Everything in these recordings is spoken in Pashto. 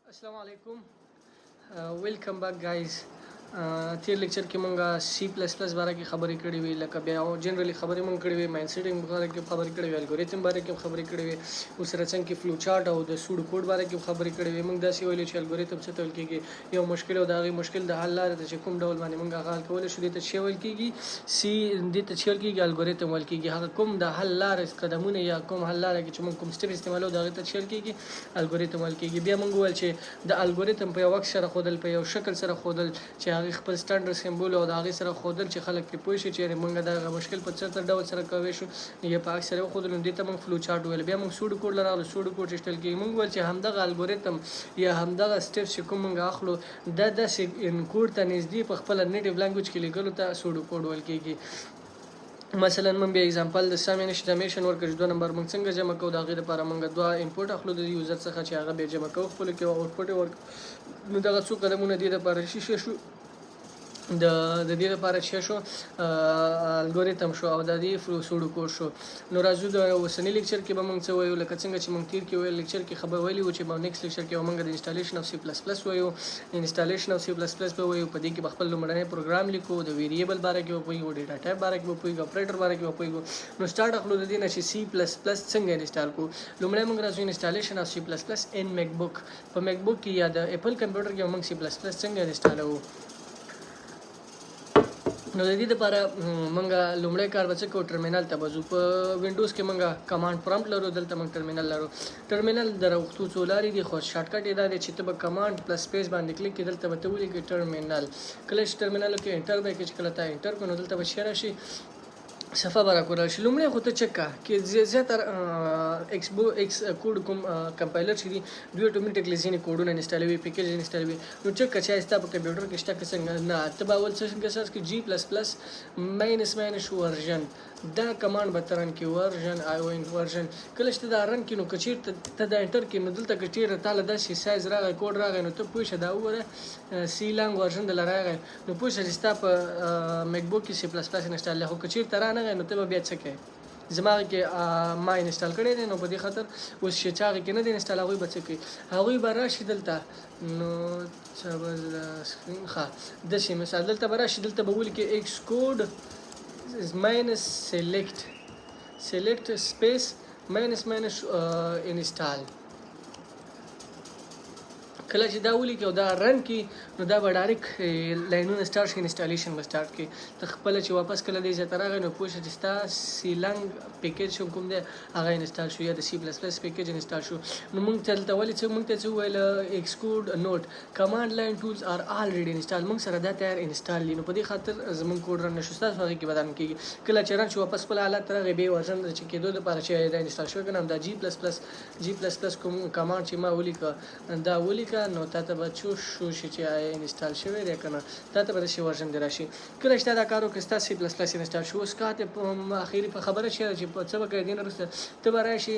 السلام علیکم، welcome back guys. تیر لیکچر کې مونږه سی پلس پلس باره کې خبرې کړې وې، لکه بیا جنرالي خبرې مونږ کړې وې، ماین سیټینګ باره کې خبرې کړې وې، الګوریتم باره کې خبرې کړې وې، ورسره څنګه کې فلو چارټ او د سوډو کوډ باره کې خبرې کړې وې. مونږ داسې ویلو چې الګوریتم څه ته ویل کېږي؟ یو مشکل او د هغې مشکل د حل لارې ته چې کوم ډول باندې مونږ هغه حل کولی شو، دې ته څه ویل کېږي؟ سی دې ته څه ویل کېږي؟ الګوریتم ویل کېږي. هغه کوم د حل لارې قدمونه یا کوم حل لاره کې چې مونږ کوم سټپ استعمالو، د هغې ته څه ویل کېږي؟ الګوریتم ویل کېږي. بیا مونږ وویل چې د الګوریتم په یو عکس سره ښودل، په یو شکل سره ښودل چې هغې خپل سټنډرډ سمبول او د هغې سره ښودل چې خلک پرې پوه شي چې یعنې مونږ دغه مشکل په څه ډول سره کوی شو، یې په عکس سره وښودل، نو دې ته مونږ فلو چارټ وویل. بیا مونږ سوډو کوډ له راغلو. سوډو کوډ چې شتل کېږي، مونږ وویل چې همدغه الګوریتم یا همدغه سټپس چې کوم مونږ اخلو، دا داسې کوډ ته نږدې په خپله نیټیو لانګویج کې لیکلو ته سوډو کوډ ویل کېږي. مثلا مونږ بیا اگزامپل د سمیشن ورکړ چې دوه نمبر مونږ څنګه جمع کوو. د هغې لپاره مونږ دوه انپوټ اخلو د یوزر څخه چې هغه بیا جمع کوو خپلو کې او آوټپوټ یې ورکړو. نو دغه څو قدمونه دې لپاره شي شو، د دې لپاره چې شو الګوریتم شو او د دې سوډو کوډ شو. نو راځو، د اوسني لیکچر کې به مونږ څه وایو؟ لکه څنګه چې مونږ تیر کې ویل، لیکچر کې خبر ویلي وو چې به نیکسټ لیکچر کې به مونږ د انسټالیشن اف سی پلس پلس وایو. انسټالیشن اف سی پلس پلس به وایو، په دې کې به خپل لومړنی پروګرام لیکو، د ویریبل باره کې به پوهیږو، ډیټا ټایپ باره کې به پوهیږو، اپریټر باره کې به پوهیږو. نو سټارټ اخلو د دې نه چې سی پلس پلس څنګه انسټال کو. لومړی مونږ راځو انسټالیشن اف سی پلس پلس ان میک بوک. په میک بوک کې یا د اپل کمپیوټر کې مونږ سی پلس پلس څنګه انسټالوو؟ نو د دې لپاره مونږ لومړی کار به څه کوو؟ ټرمینل ته به ځو. په وینډوز کې مونږ کمانډ پرامپټ لرو، دلته مونږ ټرمینل لرو. ټرمینل د راوښتو څو لارې دي، خو شارټکټ یې دا دی چې ته به کمانډ پلس سپیس باندې کلیک کړې، دلته به ته ولیکې ټرمینل. کله چې ټرمینل کې انټر به کړې، چې کله تا انټر کړو، نو دلته به څه راشي؟ صفحه به راکول شي. لومړی خو ته چک کا کې زیاتره ایکس بو ایکس کوډ کوم کمپایلر چې دي، دوی اتوماتیکلی ځینې کوډونه انسټالوي، پیکیج انسټالوي. نو چک کا چې ستا په کمپیوټر کې شته که څنګه. نه، ته به اول څنګه سرچ کې جی پلس پلس ماینس ماینس ورژن، دا کمانډ به ته رن کې، ورژن آی او ان ورژن. کله چې ته دا رن کې، نو که چېرته ته دا انټر کې، نو دلته که چېرته تا له داسې سایز راغی، کوډ راغی، نو ته پوه شه، دا وګوره، سی لانګ ورژن دله راغی، نو پوه شه چې ستا په میک بوک کې سی پلس پلس انسټال دی. خو که چېرته رانغی، نو ته به بیا څه کوې؟ زما کې ما انسټال کړی دی، نو په دې خاطر اوس چې چا کې نه دی انسټال، هغوی به څه کوي؟ هغوی به راشي دلته، نو څه به سکرین ښه داسې مثال دلته به راشي، دلته به ولیکي ایکس کوډ ماینس سلیکټ سپیس ماینس ماینس انسټال. کله چې دا ولیکي او دا رن کی، نو دا به ډایرکټ لاینونه سټارټ شي، انسټالیشن به سټارټ کړي. ته خپله چې واپس کله دې ځای ته راغی، نو پوه شه چې ستا سی لنګ پیکیج کوم دی، هغه انسټال شو یا د سی پلس پلس پیکیج انسټال شو. نو مونږ ته دلته ولې څه مونږ ته څه وویل؟ ایکس کوډ نوټ کمانډ لاین ټولز آر آلریډي انسټال. مونږ سره دا تیار انسټال دي، نو په دې خاطر زمونږ کوډ رن نشو. ستاسو هغې کې به رن کېږي. کله چې رن شو، واپس خپل حالت ته راغی، بیا ورژن چې کېدو دپاره چې دا انسټال شوی که نه، دا جی پلس پلس کوم کمانډ چې ما ولیکه، دا ولیکه، نو تا ته به څو شو شي چې آیا انسټال شوی دی که نه. تا ته به داسې ورژن دی راشي. کله چې تا دا کار وکړ، ستا سی پلس پلس انسټال شو. اوس کاته په اخري په خبره چې په څه به کوې؟ دې نه وروسته ته به راشي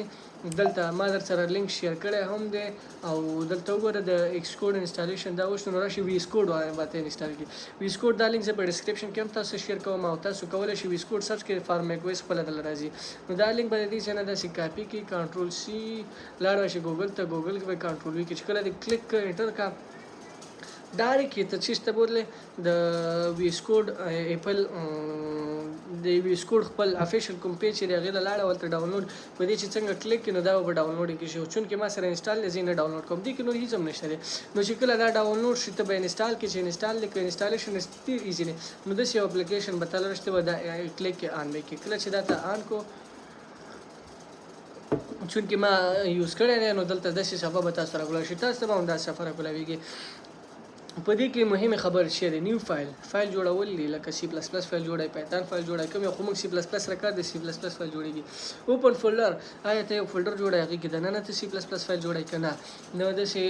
دلته، ما در سره لینک شیر کړی هم دی او دلته وګوره، د ایکس کوډ انسټالیشن دا وشو، نو راشي وي اس کوډ به ته انسټال کړي. وي اس کوډ دا لینک زه په ډیسکریپشن کې هم تاسو شیر کوم او تاسو کولی شئ وي اس کوډ سرچ کړئ فار میک ویس، خپله دله راځي. نو دا لینک به د دې ځای نه داسې کاپي کړي، کنټرول سی، لاړ شي ګوګل ته، ګوګل کې به کنټرول وي، چې کله دې کلیک کړ، انټر کا، ډایرکټ یې ته چیرته ته بوتلې؟ د وي اس کوډ اپل د وي اس کوډ خپل افیشل کوم پیج چې دی، هغې له لاړه، هلته ډاونلوډ په دې چې څنګه کلیک کړې، نو دا به په ډاونلوډ کې شي. چونکې ما سره انسټال دی، زه نه ډاونلوډ کوم. دې کې نور هیڅ هم نشته دی. نو چې کله دا ډاونلوډ شي، ته به انسټال کړې. چې انسټال دې کړ، انسټالیشن ډېر ایزي دی. نو داسې یو اپلیکیشن به تاله راشي، ته به دا کلیک کې آن به کړې. کله چې دا ته آن کو، چونکې ما یوز کړی دی، نو دلته داسې صفحه به تاسو راکولی شي. تاسو ته به هم دا صفحه راکولاویږي. په دې کې مهمه خبره چې دی نیو فایل جوړول دي، لکه سی پلس پلس فایل جوړای، پایتون فایل جوړای، کوم یو. خو موږ سی پلس پلس سره کار دی، سی پلس پلس فایل جوړیږي. اوپن فولډر، آیا ته یو فولډر جوړای، هغې کې دننه ته سی پلس پلس فایل جوړای که نه؟ نو داسې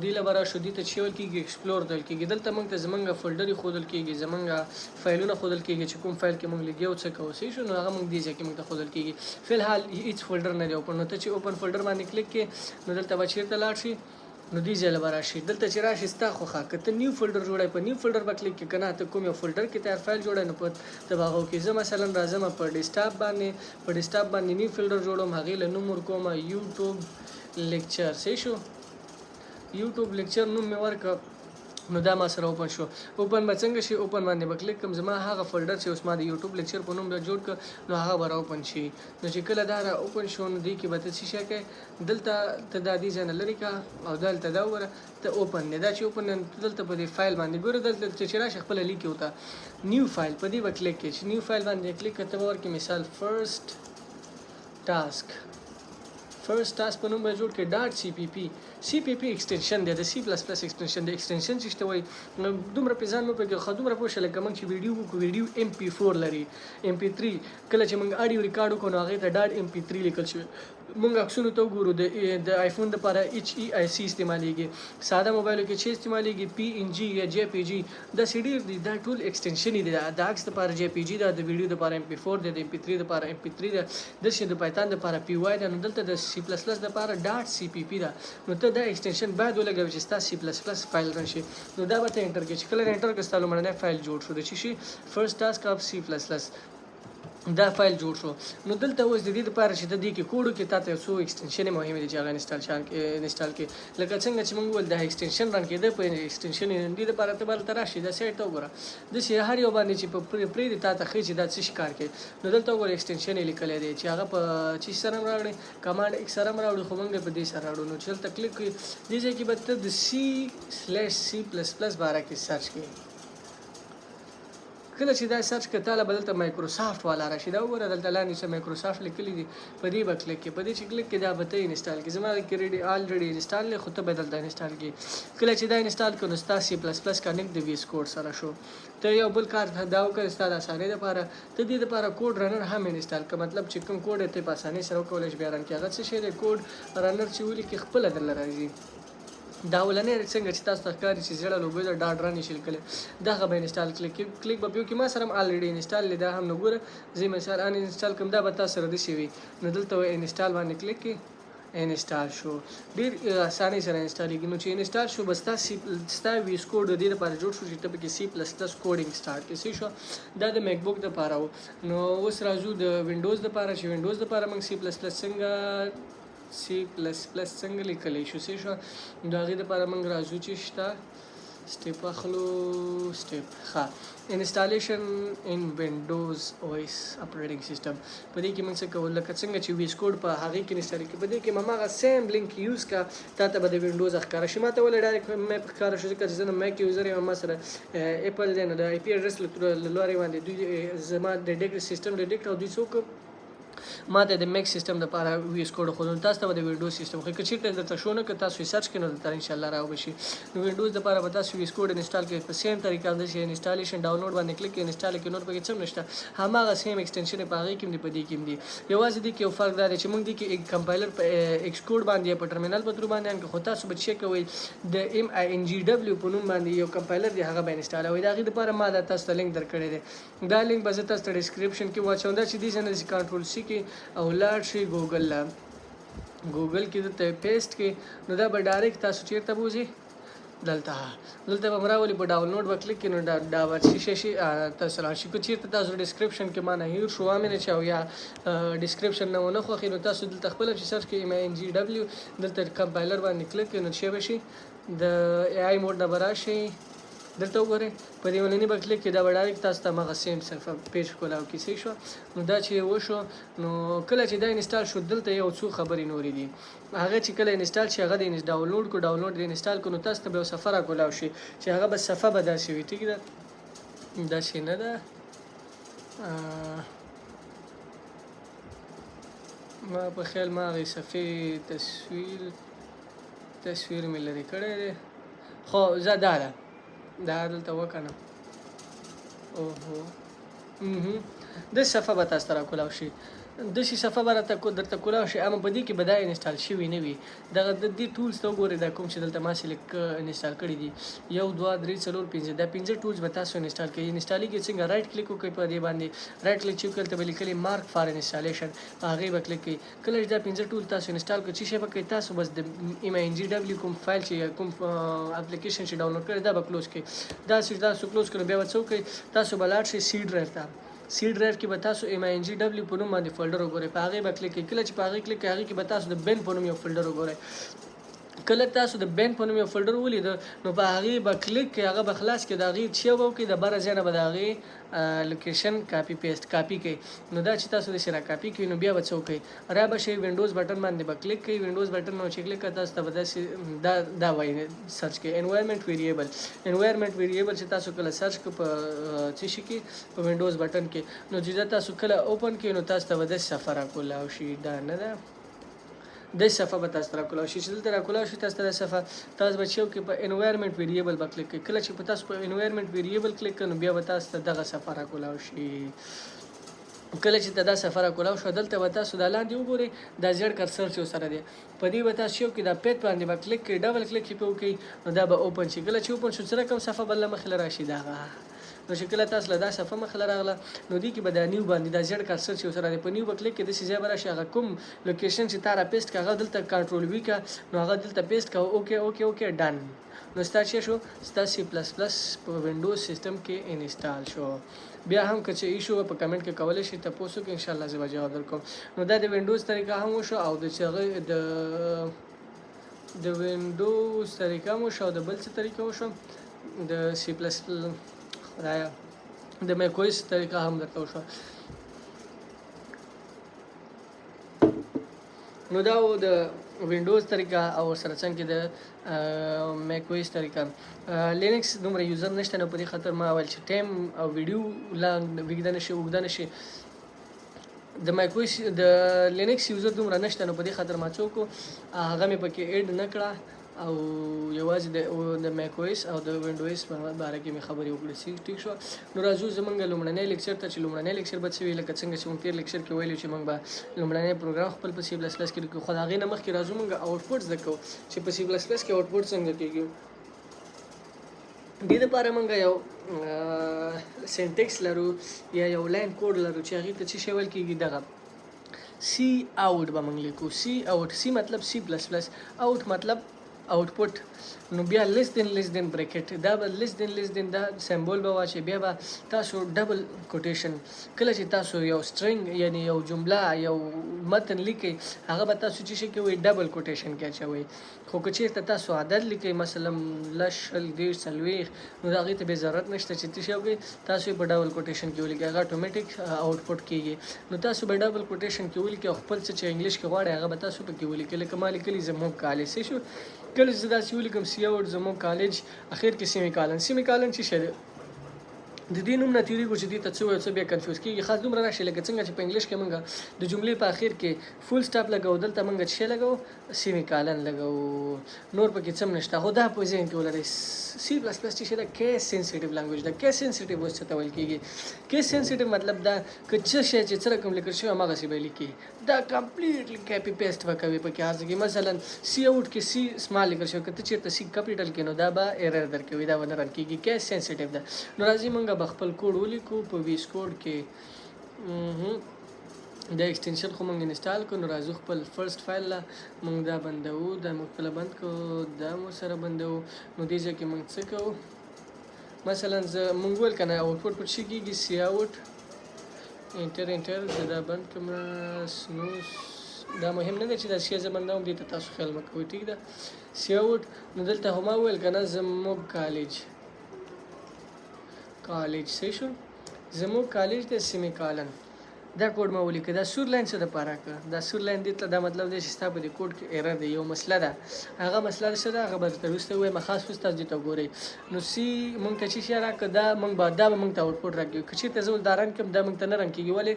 دې له به راشو. دې ته چې ویل کېږي اکسپلور ته ویل کېږي. دلته موږ ته زمونږ فولډر ښودل کېږي، زمونږ فایلونه ښودل کېږي چې کوم فایل کې موږ لګیا او څه کوو، صحیح شو؟ نو هغه موږ دې ځای کې موږ ته ښودل کېږي. فی الحال هیڅ فولډر نه دی اوپن. نو ته چې اوپن فولډر باندې کلیک کړې، نو دلته به چېرته لاړ شي؟ نو دې ځای له به راشي. دلته چې راشي، ستا خوښه، که ته نیو فولډر جوړای، په نیو فولډر به کلیک کړې، که نه ته کوم یو فولډر کې تیار فایل جوړای، نو په ته به هغه وکړې. زه مثلا راځم په ډیسکټاپ باندې، په ډیسکټاپ باندې نیو فولډر جوړوم، هغې له نوم ورکوم یوټیوب لیکچر، صحیح شو؟ یوټیوب لیکچر نوم مې ورکړ، نو دا ما سره اوپن شو. اوپن به څنګه شي؟ اوپن باندې به کلیک کوم، زما هغه فولډر چې اوس ما د یوټیوب لیکچر په نوم دا جوړ کړ، نو هغه به را اوپن شي. نو چې کله دا را اوپن شو، نو دې کې به ته څه شی کوې؟ دلته ته دا دې ځای نه لرې که او دلته دا وګوره ته اوپن دی. دا چې اوپن دی، نو ته دلته په دې فایل باندې ګوره، دلته چې راشي خپله لیکي ورته نیو فایل، په دې به کلیک کړې. چې نیو فایل باندې کلیک کړه، ته به ورکړې مثال فرست ټاسک، فرست ټاسک په نوم به جوړ کړې ډاټ سی پی پی. سی پی پی ایکسټنشن دی، د سی پلس پلس ایکسټنشن دی. ایکسټنشن چې ته وایي دومره په ځان مه پوهېږه، خو دومره پوه شه لکه موږ چې ویډیو وکړو، ویډیو ایم پی 4 لري، ایم پی 3. کله چې موږ اډیو ریکارډ وکړو، نو هغې ته ډاټ ایم پی 3 لیکل شوی. موږ عکسونو ته وګورو، د آیفون لپاره ایچ ای آی سی استعمالیږي، ساده موبایلو کې چې استعمالیږي پی ان جی یا جی پی جی، داسې ډېر دي. دا ټول ایکسټنشن دي. د عکس لپاره جی پی جی ده، د ویډیو لپاره ایم پی 4 دی، د ایم پی 3 لپاره ایم پی 3 ده، داسې د پایتان لپاره پی وای ده. نو دلته د سی پلس پلس لپاره ډاټ سی پی پی ده. نو ته دا ایکسټنشن باید ولګوې چې ستا سی پلس پلس فایل رن شي. نو دا به ته انټر کړې. چې کله انټر کړې، ستا لومړنی فایل جوړ شو د څه شي؟ فرست ټاسک اف سی پلس پلس، دا فایل جوړ شو. نو دلته اوس د دې لپاره چې ته دې کې کوډ وکړې، تا ته یو څو ایکسټنشن مهمې دي چې هغه انسټال کړې. لکه څنګه چې موږ وویل دا ایکسټنشن رن کېده په ایکسټنشن دې لپاره ته به هلته راشې، دا سایټ ته وګوره، داسې هر یو باندې چې په پرېږدي تا ته ښیي چې دا څه شي کار کوي. نو دلته وګوره، ایکسټنشن یې لیکلی دی چې هغه په څه سره هم راوړي، کمانډ ایکس سره هم راوړي، خو موږ یې په دې سره راوړو. نو چې دلته کلیک کړې، دې ځای کې به ته د سی سلیش سی پلس پلس باره کې سرچ کړې. کله چې دا سرچ کړه، تاله به دلته مایکروسافټ والا راشي. دا وګوره، دلته لاندې چې مایکروسافټ لیکلي دي، په دې به کلیک کړې. په دې چې کلیک کړې، دا به ته انسټال کړې. زما کې ریډي الریډي انسټال دی، خو ته به دلته انسټال کړې. کله چې دا انسټال کړې، نو ستا سی پلس پلس کنیکټ د ویس کوډ سره شو. ته یو بل کار دا وکړه، ستا د اسانۍ لپاره ته دې لپاره کوډ رنر هم انسټال کړه. مطلب چې کوم کوډ ته په اسانۍ سره وکولای شې بیا رن کړې. هغه څه شی دی؟ کوډ رنر چې ولیکې، خپله درله راځي. دا اولنی څنګه چې تاسو ته ښکاري چې زیړه لوګو ده، ډاټ رن یې لیکلی، دغه به انسټال کلیک کلیک به پې وکړي. ما سره هم الریډي انسټال دی دا هم. نو ګوره، زه مثال ان انسټال کوم، دا به تاسو سره داسې وي. نو دلته به انسټال باندې کلیک کړئ، انسټال شو، ډېر اسانۍ سره انسټالېږي. نو چې انسټال شو، بس ستا ویس کوډ د دې لپاره جوړ شو چې ته پکې سی پلس پلس کوډینګ سټارټ کړې. صحیح شو؟ دا د میک بوک دپاره و. نو اوس راځو د وینډوز دپاره، چې وینډوز دپاره موږ سی پلس پلس څنګه لیکلی شو. صحیح شو؟ د هغې دپاره موږ راځو چې شته سټیپ اخلو، سټیپ ښه انسټالیشن ان وینډوز او ایس اپریټینګ سیستم. په دې کې موږ څه کوو؟ لکه څنګه چې ویس کوډ په هغې کې انسټال کړي، په دې کې هماغه سیم لینک یوز کا، تا ته به د وینډوز ښکاره شي. ما ته ولې ډایرکټ میپ ښکاره شو؟ ځکه چې زه میک یوزر یم، ما سره اپل دی. نو د آی پی اډرس له لارې باندې دوی زما د ډیټ سیستم ډیټیکټ او دوی څوک ما ته د میک سیستم د پاره ویس کوډ خو تاسو ته به د وینډوز سیستم. خو که چیرته درته شو نه که تاسو یې سرچ کړئ، نو درته ان شاء الله راوبه شي. نو وینډوز د پاره به تاسو ویس کوډ انسټال کړئ په سیم طریقه باندې چې انسټالیشن ډاونلوډ باندې کلیک کړئ، انسټال کړئ. نور پکې څه نشته، هماغه سیم ایکسټنشن په هغې کې هم دی، په دې کې هم دی. یوازې دې کې یو فرق دا دی چې موږ دې کې کمپایلر په ایکس کوډ باندې یا په ټرمینل په ترو باندې، خو تاسو به چک کوئ د ایم آی ان جی ډبلیو په نوم باندې یو کمپایلر دی، هغه به انسټالوئ. د هغې دپاره ما دا تاسو ته لینک درکړی دی. دا لینک به زه تاسو ته ډیسکریپشن کې واچوم. دا چې دې ځای نه داسې کنټرول سی کې او لاړ شئ ګوګل له، ګوګل کې دلته پیسټ کې، نو دا به ډایرکټ تاسو چیرته بوځي؟ دلته به راولي. په ډاونلوډ به کلیک کړئ، نو دا به څه شي تاسو راشي. که چیرته تاسو ډیسکریپشن کې ما نه هیر شو وامې نه چې او یا ډیسکریپشن نه ونه خوښي، نو تاسو دلته خپله چې سرچ کړئ ایم آی ان جی ډبلیو، دلته کمپایلر باندې کلیک کړئ، نو څه به شي؟ د ای آی موډ نه به راشي. دلته وګورئ، په دې اولني به کلیک کړئ، دا به ډایرکټ تاسو ته هماغه سیم صفحه پیج کولاو کړي. صحیح شو؟ نو دا چې وشو، نو کله چې دا انسټال شو، دلته یو څو خبرې نورې دي. هغه چې کله انسټال شي، هغه د ډاونلوډ کو، ډاونلوډ د انسټال کو، نو تاسو ته به یو صفحه را کولاو شي چې هغه به صفحه به داسې وي. ټیک ده؟ داسې نه ده، ما په خیال ما هغې صفحې تصویر مې لرې کړی دی، خو زه دا ده، دا دلته وکنه. اوهو، د صفحه به تاسو ته راکولاو شي، داسې صفحه به راته درته کولاو شي، اما په دې کې به دا انسټال شوي نه وي. دغه د دې ټولز ته وګورئ، دا کوم چې دلته ما سلیکټ انسټال کړي دي، 1، 2، 3، 4، 5، دا 5 ټولز به تاسو انسټال کړئ. انسټالېږي څنګه؟ رایټ کلیک وکړئ په دې باندې. رایټ کلیک چې وکړئ، دلته به لیکلي مارک فار انسټالیشن، په هغې به کلیک کړئ. کله چې دا 5 ټول تاسو انسټال کړئ، څه شی به کوئ تاسو؟ بس د ایم آی ان جی ډبلیو کوم فایل چې کوم اپلیکیشن چې ډاونلوډ کړی، دا به کلوز کړئ. دا چې تاسو کلوز کړئ، بیا به څه وکړئ؟ تاسو به لاړ شئ سی ډرایو ته. سی ډرایو کې به تاسو ایم آی ان جی ډبلیو په نوم باندې فولډر وګورئ، په هغې به کلیک کړئ. کله چې په هغې کلیک کړئ، هغې کې به تاسو د بن په نوم یو فولډر وګورئ. کله تاسو د بین په نوم یو فولډر ولید، نو په هغې به کلیک کړئ، هغه به خلاص کړئ، د هغې چې به وکړئ، د بره ځای نه به د هغې لوکیشن کاپي پیسټ کاپي کړئ. نو دا چې تاسو داسې را کاپي کړئ، نو بیا به څه وکړئ؟ را به شئ، وینډوز بټن باندې به کلیک کړئ. وینډوز بټن نو چې کلیک کړئ، تاسو ته به داسې دا وایي، سرچ کړئ انوایرمنټ ویریبل. انوایرمنټ ویریبل چې تاسو کله سرچ کړئ په څه شي کې، په وینډوز بټن کې، نو چې دا تاسو کله اوپن کړئ، نو تاسو ته به داسې صفحه راکولاو شي. دا نه ده، د صفحه به تاسو ته راکولاو شي. چې دلته راکولاو شي تاسو ته د صفحه، تاسو به چې وکړئ، په انوایرمنټ ویریبل به کلیک کړئ. کله چې په تاسو په انوایرمنټ ویریبل کلیک کړئ، نو بیا به تاسو ته دغه صفحه راکولاو شي. کله چې ته دا صفحه راکولاو شو، دلته به تاسو دا لاندې وګورئ، دا زیړ کرسر چې سره دی، په دې به تاسو یو کې دا path باندې به کلیک کړئ. ډبل کلیک چې په وکړئ، نو دا به اوپن شي. کله چې اوپن شو، څه رقم صفحه به له مخې له راشي دغه. نو چې کله تاسو له دا صفحه مخې له راغله، نو دې کې به دا new باندې دا زیړ کرسر چې سره دی، په new به کلیک کړئ. داسې ځای به راشي، هغه کوم لوکیشن چې تا را پیسټ کړه، هغه دلته کنټرول وي که، نو هغه دلته پیسټ که. okay okay okay done. نو ستا چې شو، ستا سی پلس پلس په وینډوز سیستم کې انسټال شو. بیا هم که څه issue په کمنټ کې کولی شئ تپوس وکړئ، انشاءالله زه به جواب درکوم. نو دا د وینډوز طریقه هم وشو او د چې هغه د وینډوز طریقه هم وشو او د بل څه طریقه وشو، د سی پلس، خدایا، د میکویس طریقه هم درته وشوه. نو دا و د وینډوز طریقه او سره څنګه د میکویس طریقه. لینکس دومره user نشته، نو په دې خاطر ما ویل چې ټایم او ویډیو لا ویګده نشي، اوږده نشي. د میکویس د لینکس user دومره نشته، نو په دې خاطر ما څوک هغه مې پکې add نه کړه او یوازې د میکویس او د وینډوز په باره کې مې خبرې وکړې. سی ټیک شو. نو راځو زمونږ لومړنی لیکچر ته، چې لومړنی لیکچر به څه وي. لکه څنګه چې موږ تېر لیکچر کې ویلو چې موږ به لومړنی پروګرام خپل په سی پلس پلس کې لیکو، خو د هغې نه مخکې راځو موږ آوټپوټ زده کوو چې په سی پلس پلس کې آوټپوټ څنګه کېږي. دې لپاره موږ یو syntax لرو یا یو line code لرو چې هغې ته څه شی ویل کېږي؟ دغه سی اوټ به موږ لیکو. سی اوټ، سی مطلب سی پلس پلس، اوټ مطلب آوټپوټ، نو بیا less than less than bracket، دا به less than less than دا symbol به واچي، بیا به تاسو double quotation. کله چې تاسو یو string، یعنی یو جمله، یو متن لیکئ، هغه به تاسو چې شي کوي، double quotation کې اچوئ. خو که چیرته تاسو عدد لیکئ، مثلا 10، 20، 30، 40، نو د هغې ته به ضرورت نشته چې څه شی وکړئ، تاسو یې په double quotation کې ولیکئ، هغه اتوماتیک آوټپوټ کیږي. نو تاسو به double quotation کې ولیکئ او خپل څه چې انګلیش کې غواړئ، هغه به تاسو پکې ولیکئ، لکه ما لیکلي زموږ کالج. څه شو؟ کله چې زه داسې ولیکم سی اوټ زموږ کالج، اخر کې سیمی کالن. سیمی کالن چې شی دی، د دې نوم نه تیریږو چې دې ته څه وایو، څه بیا confuse کیږي. خاص دومره راشي، لکه څنګه چې په انګلیش کې موږ د جملې په اخر کې full stop لګوو، دلته موږ څه شی لګوو؟ سیمی کالن لګوو. نور پکې څه هم نشته، خو دا په ذهن کې ولرئ، سی پلس پلس چې ده، case sensitive language ده. case sensitive اوس څه ته ویل کیږي؟ case sensitive مطلب دا که څه شی چې څه رقم لیکل شوی، هماغسې به یې لیکي. دا completely copy paste به کوي پکې هر ځای کې. مثلا سی اوټ کې سی small لیکل شوی، که ته چېرته سی capital کې، نو دا به error درکوي، دا به نه run کیږي. case sensitive ده. نو راځي مونږ به خپل کوډ ولیکو په VS Code کې. دا extension خو مونږ install کړو. نو راځو خپل first file له. مونږ دا بندوو، دا مونږ کله بند کړو، دا مو سره بندوو. نو دې ځای کې مونږ څه کوو؟ مثلا زه مونږ ویل که نه، آوټپوټ پټ شي کېږي سی اوټ، enter enter. زه دا بند کړم سنوس، دا مهم نه دی چې دا شی زه بندوم، دې ته تاسو خیال مه کوئ. ټیک ده. سی اوټ، نو دلته خو ما وویل که نه، زموږ کالج، کالج صحیح شو، زموږ کالج دی سیمی کالن. دا کوډ ما ولیکه. دا سور line څه د پاره که؟ دا سور line دې ته، دا مطلب دی چې ستا په دې کوډ کې error دی، یو مسله ده. هغه مسله څه ده، هغه به درته وروسته ووایم. خاص اوس تاسو دې ته وګورئ. نو سی مونږ ته چې شی راکړه، دا مونږ به دا به مونږ ته آوټپوټ راکړي. که چېرته زه اوس دا run کړم، دا مونږ ته نه run کېږي. ولې؟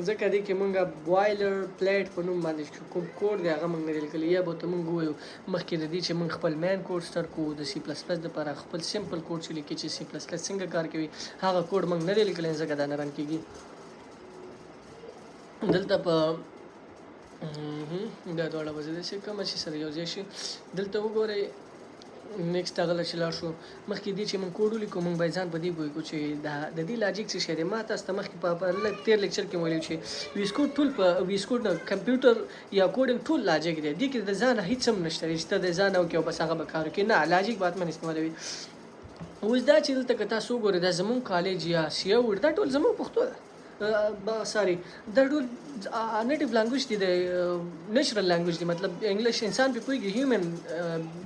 ځکه دې کې مونږ boilerplate په نوم باندې کوم کوډ دی، هغه مونږ نه دی لیکلی. یا به ورته مونږ ووایو، مخکې د دې چې مونږ خپل main code start کړو د سی پلس پلس دپاره، خپل simple code چې لیکي چې سی پلس پلس څنګه کار کوي، هغه کوډ مونږ نه دی لیکلی، ځکه دا نه run کېږي. دلته په دا دواړه به زه داسې کوم چې سره یو ځای شي. دلته وګورئ، next هغه له چې لاړ شو، مخکې دې چې موږ کوډ ولیکو، موږ باید ځان په دې پوه کړو چې دا د دې logic څه شی دی. ما تاسو ته مخکې په لږ تېر لیکچر کې ویلي چې VS Code ټول په VS Code نه کمپیوټر یا coding ټول logic دی. دې کې د ځانه هیڅ هم نشته چې ته د ځانه وکړې او بس هغه به کار وکړې. نه، logic به حتما استعمالوي. اوس دا چې دلته که تاسو وګورئ، دا زموږ کالج یا سی اوټ، دا ټول زموږ پښتو ده. ساری دا ټول نیټیو لانګویج دی، د نیچرل لانګویج دی، مطلب انګلیش انسان په پوهیږي، هیومن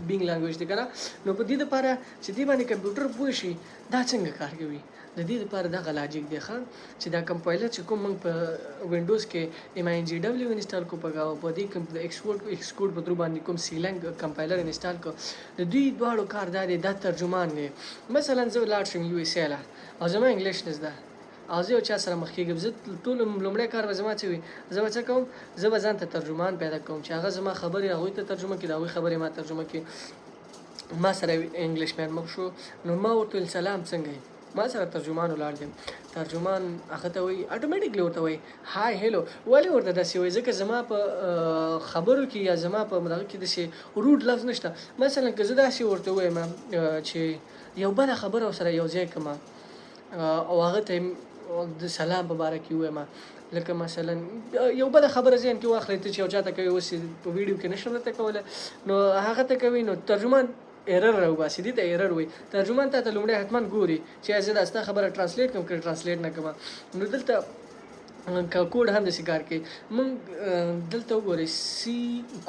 بینګ لانګویج دی کنه. نو په دې لپاره چې دې باندې کمپیوټر پوه شي دا څنګه کار کوي، د دې لپاره دغه لاجیک دی ښه، چې دا کمپایلر چې کوم موږ په وینډوز کې ایم آی ان جی ډبلیو انسټال کو په په دې کوم د ایکس کوډ په ترو باندې کوم سیلنګ کمپایلر انسټال کو، د دوی دواړو کار دا دی، دا ترجمان دی. مثلا زه ولاړ شم یو ایس ای له او زما انګلیش نه زده او زه یو چا سره مخ کېږم، زه ټول لومړی کار به زما څه وي؟ زه به څه کوم؟ زه به ځان ته ترجمان پیدا کوم چې هغه زما خبرې هغوی ته ترجمه کړي، د هغوی خبرې ما ترجمه کړي. ما سره انګلیش مین مخ شو، نو ما ورته ویل سلام څنګه یې؟ ما سره ترجمان ولاړ دی، ترجمان هغه ته وایي، اټومیټیکلی ورته وایي های هیلو. ولې ورته داسې وایي؟ ځکه زما په خبرو کې یا زما په دغه کې داسې روډ لفظ نشته. مثلا که زه داسې ورته ووایم چې یو بده خبره سره یو ځای کړم او هغه ته د سلام په باره کې ووایم، لکه مثلا یو بده خبره ذهن کې واخلې ته چې یو چاته کوي، اوس په ویډیو کې نشم درته کولی، نو هغه ته کوي، نو ترجمان ایرر راوباسي، دې ته ایرر وایي. ترجمان تا ته لومړی حتما ګوري چې زه دا ستا خبره ټرانسلیټ کوم که ټرانسلیټ نه کوم. نو دلته که کوډ هم داسې کار کوي. موږ دلته وګورئ سی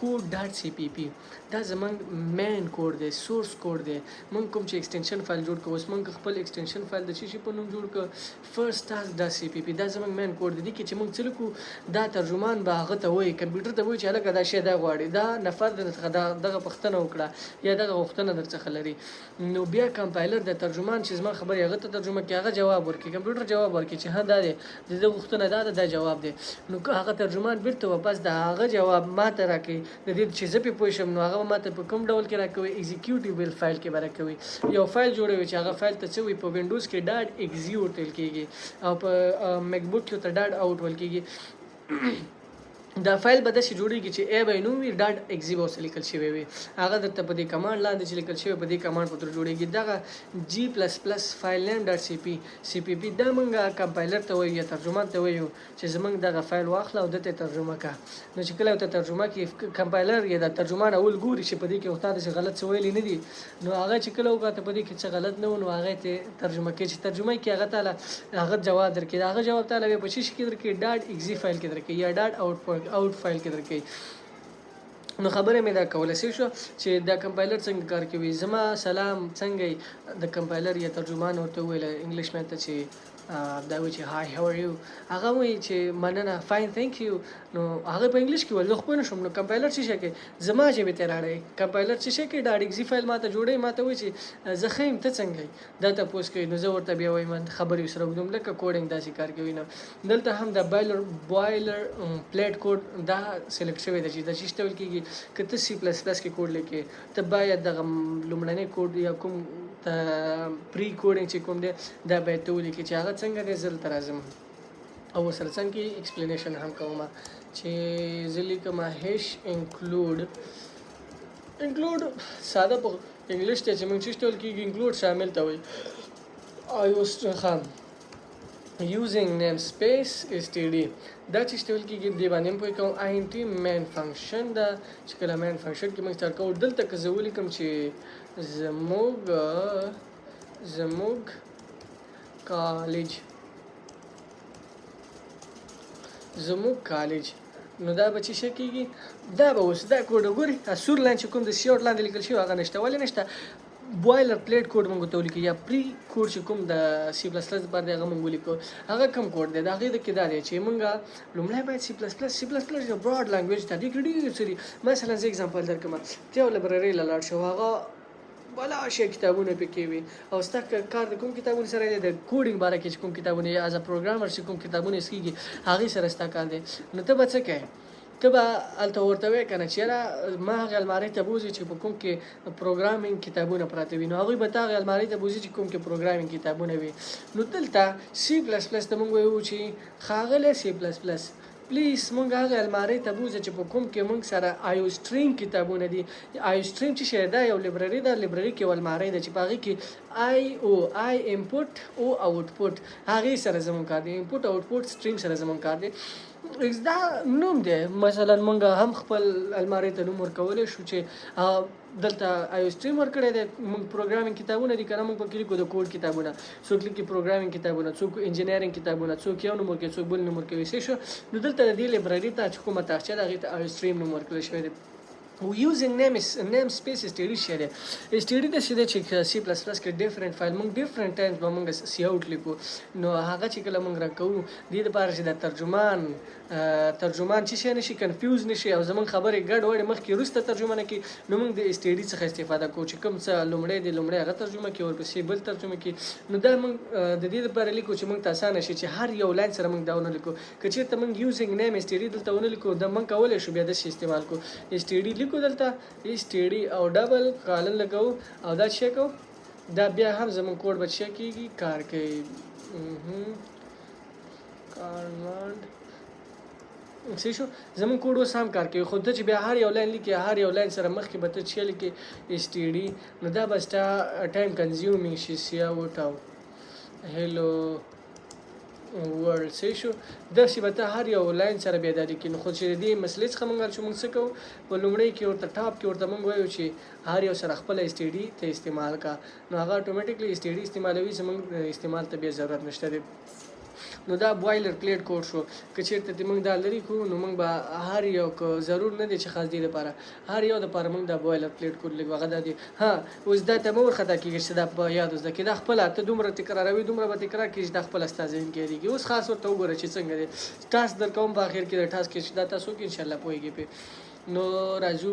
کوډ ډاټ سی پی پی، دا زمونږ مین کوډ دی، سورس کوډ دی. موږ کوم چې ایکسټنشن فایل جوړ کړو، اوس موږ خپل ایکسټنشن فایل د څه شي په نوم جوړ کړ؟ فرست ټاسک ډاټ سی پی پی، دا زمونږ مین کوډ دی. دې کې چې موږ څه لیکو، دا ترجمان به هغه ته وایي، کمپیوټر ته وایي چې هلکه دا شی دا غواړي، دا نفر در څخه دا دغه پوښتنه وکړه یا دغه غوښتنه در څخه لري. نو بیا کمپایلر د ترجمان چې زما خبرې هغه ته ترجمه کړي، هغه جواب ورکړي، کمپیوټر جواب ورکړي چې ها دا دی د ده غوښتنه دا ده، دا جواب دی. نو که هغه ترجمان بیرته واپس د هغه جواب ما ته راکوي، د دې چې زه پرې پوه شم، نو هغه به ما ته په کوم ډول کې راکوي؟ ایگزیکیوټیبل فایل کې به راکوي. یو فایل جوړوي چې هغه فایل ته څه وي؟ په وینډوز کې ډاټ ایگزی ورته ویل کېږي او په مکبوک کې ورته ډاټ اوټ ویل کېږي. دا فایل به داسې جوړیږي چې ای به یې نوم وي، ډاټ ایگزی به ورسره لیکل شوی وي. هغه درته په دې کمانډ لاندې چې لیکل شوی په دې کمانډ په تر جوړیږي. دغه جی پلس پلس فایل نیم ډاټ سی پی سی پی پی، دا مونږ کمپایلر ته وایو یا ترجمان ته وایو چې زمونږ دغه فایل واخله او دته ترجمه کا. نو چې کله ته ترجمه کی، کمپایلر یا د ترجمان اول ګوري چې په دې کې تا داسې غلط څه ویلي نه دي. نو هغه چې کله وکاته په دې کې څه غلط نه و، نو هغه ته ترجمه کوي. چې ترجمه کوي هغه تعالی هغه جواب درکړي، هغه جواب تعالی بیا په څه شي کې درکړي؟ ډاټ ایگزی فایل کې درکړي یا ډاټ اوټ فایل کې درکړي. نو خبره مې دا کوله سي شو چې دا کمپایلر څنګه کار کوي. زما سلام څنګه د کمپایلر یا ترجمان ورته وویل انګلیش مین ته چې دا وایي چې های هاو ار یو، هغه وایي چې مننه فاین ثانک یو. نو هغه په انګلیش کې ویل، زه خو پوه نه شوم. نو کمپایلر څه شی کوي؟ زما ژبې ته راړی. کمپایلر څه شی کوي؟ ډاټ ایگزی فایل ماته جوړوي، ماته وایي چې زه ښه یم ته څنګه یې، دا تپوس کوي. نو زه ورته بیا وایم خبرې سره وکړم، لکه کوډینګ داسې کار کوي. نو دلته هم د بایلر پلیټ کوډ دا سلیکټ شوی دی چې دا څه ویل کېږي. که ته سی پلس پلس کې کوډ لیکې، ته باید دغه لومړنی کوډ یا کوم پری کوډینګ چې کوم دی دا باید ته ولیکې. چې هغه څنګه دی زه دلته راځم او ورسره څنګه کې ایکسپلینیشن هم کوم چې زه لیکم هش انکلوډ. انکلوډ ساده په انګلیش ته چې موږ څه ویل کېږي، انکلوډ شامل ته وایي. آیوس خان using namespace std، دا چې ویل کېږي دې باندې هم پوه کوم. int main function ده چې کله main function کې موږ سټارټ کوو، دلته که زه ولیکم چې زموږ کالج، زموږ کالج، نو دا به څه شی کېږي؟ دا به اوس دا کوډ وګورئ، دا سور لاین چې کوم د سی اوټ لاندې لیکل شوی هغه نشته. ولې نشته؟ بوایلر پلیټ کوډ موږ ته ولیکو یا پری کوډ چې کوم د سی پلس پلس لپاره دی هغه موږ ولیکو. هغه کوم کوډ دی؟ د هغې د کې دا دی چې موږ لومړی باید سی پلس پلس، سی پلس پلس یو براډ لانګویج ته، دې کې ډېر څه دي. مثلا زه اگزامپل درکړم، ته یو لایبرري له لاړ شو، هغه بلا شی کتابونه پکې وي او ستا کار د کوم کتابونو سره دی؟ د کوډینګ باره کې چې کوم کتابونه یا از ا پروګرامر چې کوم کتابونه کېږي هغې سره ستا کار دی. نو ته به څه کوې؟ ته به هلته ورته وایې که نه چې یاره ما هغې المارۍ ته بوځي چې په کوم کې پروګرامینګ کتابونه پراته وي. نو هغوی به تا هغې المارۍ ته بوځي چې کوم کې پروګرامینګ کتابونه وي. نو دلته سی پلس پلس ته موږ وایو چې ښاغلی سی پلس پلس، پلیز مونږ هغه المارۍ ته بوځه چې په کوم کې مونږ سره آیو سټریم کتابونه دي. آیو سټریم چې شی ده؟ یو لایبرري ده، لایبرري کې یو المارۍ ده چې په هغې کې آی او آی انپوټ او آوټپوټ هغې سره زمونږ کار دی، انپوټ آوټپوټ سټریم سره زمونږ کار دی. ایکس دا نوم دی. مثلا مونږ هم خپل الماری ته نوم ورکولی شو چې دلته آیو سټریم ورکړی دی. مونږ پروګرامینګ کتابونه دي کنه، مونږ پکې لیکو د کوډ کتابونه، څوک لیکي پروګرامینګ کتابونه، څوک انجینیرینګ کتابونه، څوک یو نوم ورکوي، څوک بل نوم ورکوي. څه شو؟ نو دلته د دې لایبرري ته چې کومه تاخچه ده، هغې ته آیو سټریم نوم ورکړل شوی دی. یوزینګ نیم سپیس اس ټي ډي شه دی. اس ټي ډي داسې دی چې سی پلس پلس کې ډیفرنٹ فایل مونږ ډیفرنٹ ټایمز به مونږ سی اوټ لیکو، نو هغه چې کله مونږ راکوو دې لپاره چې د ترجمان چې شي نشي کنفیوز نشي او زمونږ خبرې ګډ وډ مخکې وروسته ترجمه نه کړي، نو مونږ د اس ټي ډي څخه استفاده کوو چې کوم څه لومړی دی لومړی هغه ترجمه کړي، ورپسې بل ترجمه کړي. نو دا مونږ د دې لپاره لیکو چې مونږ ته اسانه شي چې هر یو لاین سره مونږ دا ونه لیکو. که چېرته مونږ یوزینګ نیم اس ټي ډي دلته ونه لیکو، دا مونږ کولی شو بیا داسې استعمال کړو، اس ټي ډي لیکو دلته اس ټي ډي او ډبل کالن لګوو او دا څه کوو، دا بیا هم زمونږ کوډ به څه کېږي، کار کوي. کارمند څه شو؟ زمونږ کوډ اوس هم کار کوي، خو ته چې بیا هر یو لاین لیکې، هر یو لاین سره مخکې به ته څه لیکې اس ټي ډي، نو دا به ستا ټایم کنزیومینګ شي. سی اوټ او هیلو ورلډ. څه شو؟ داسې به ته هر یو لاین سره بیا دا لیکې. نو خو چې د دې مسلې څخه مونږ چې مونږ څه کوو، په لومړۍ کې ورته ټاپ کې ورته مونږ وایو چې هر یو سره خپله اس ټي ډي ته استعمال کا، نو هغه اتوماتیکلی اس ټي ډي استعمالوي، زمونږ استعمال ته بیا ضرورت نشته دی. نو دا بوایلر پلیټ کوډ شو. که چېرته دې موږ دا لرې کړو، نو موږ به هر یو که ضرور نه دی چې خاص دې لپاره هر یو دپاره موږ دا بوایلر پلیټ کوډ لیکو، هغه دا دی. ها اوس دا ته مه ورخطا کېږي چې دا په یاد زده کړې، دا خپله ته دومره تکراروي، دومره به تکرار کړي چې دا خپله ستا ذهن کې یادېږي. اوس خاص ورته وګوره چې څنګه دی. ټاسک در کوم په اخر کې، د ټاسک کې چې دا تاسو کې انشاءالله پوهېږئ پرې. نو راځو،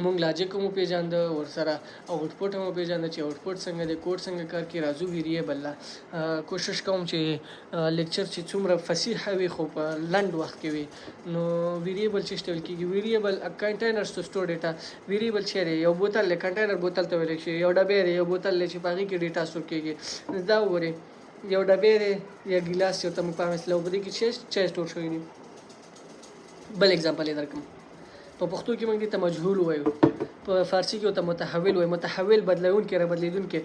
مونږ لاجیک هم وپېژانده، ورسره آوټپوټ هم وپېژانده چې آوټپوټ څنګه دی، کوډ څنګه کار کوي. راځو ویریبل له. کوشش کوم چې لیکچر چې څومره فصیح وي خو په لنډ وخت کې وي. نو ویریبل چې څه ویل کېږي؟ ویریبل کنټینرز ټو سټور ډیټا. ویریبل چې دی یو بوتل دی، کنټینر بوتل ته ویل شي، یو ډبی دی، یو بوتل دی چې په هغې کې ډیټا سټور کېږي. دا وګورئ، یو ډبی دی یا ګیلاس چې ورته موږ په عامه اصطلاح، په دې کې چای سټور شوی دی. بل اگزامپل یې درکړم. په پښتو کې موږ دې ته مجهول وایو، په فارسي کې ورته متحول وایو. متحول بدلونکی، را بدلېدونکی.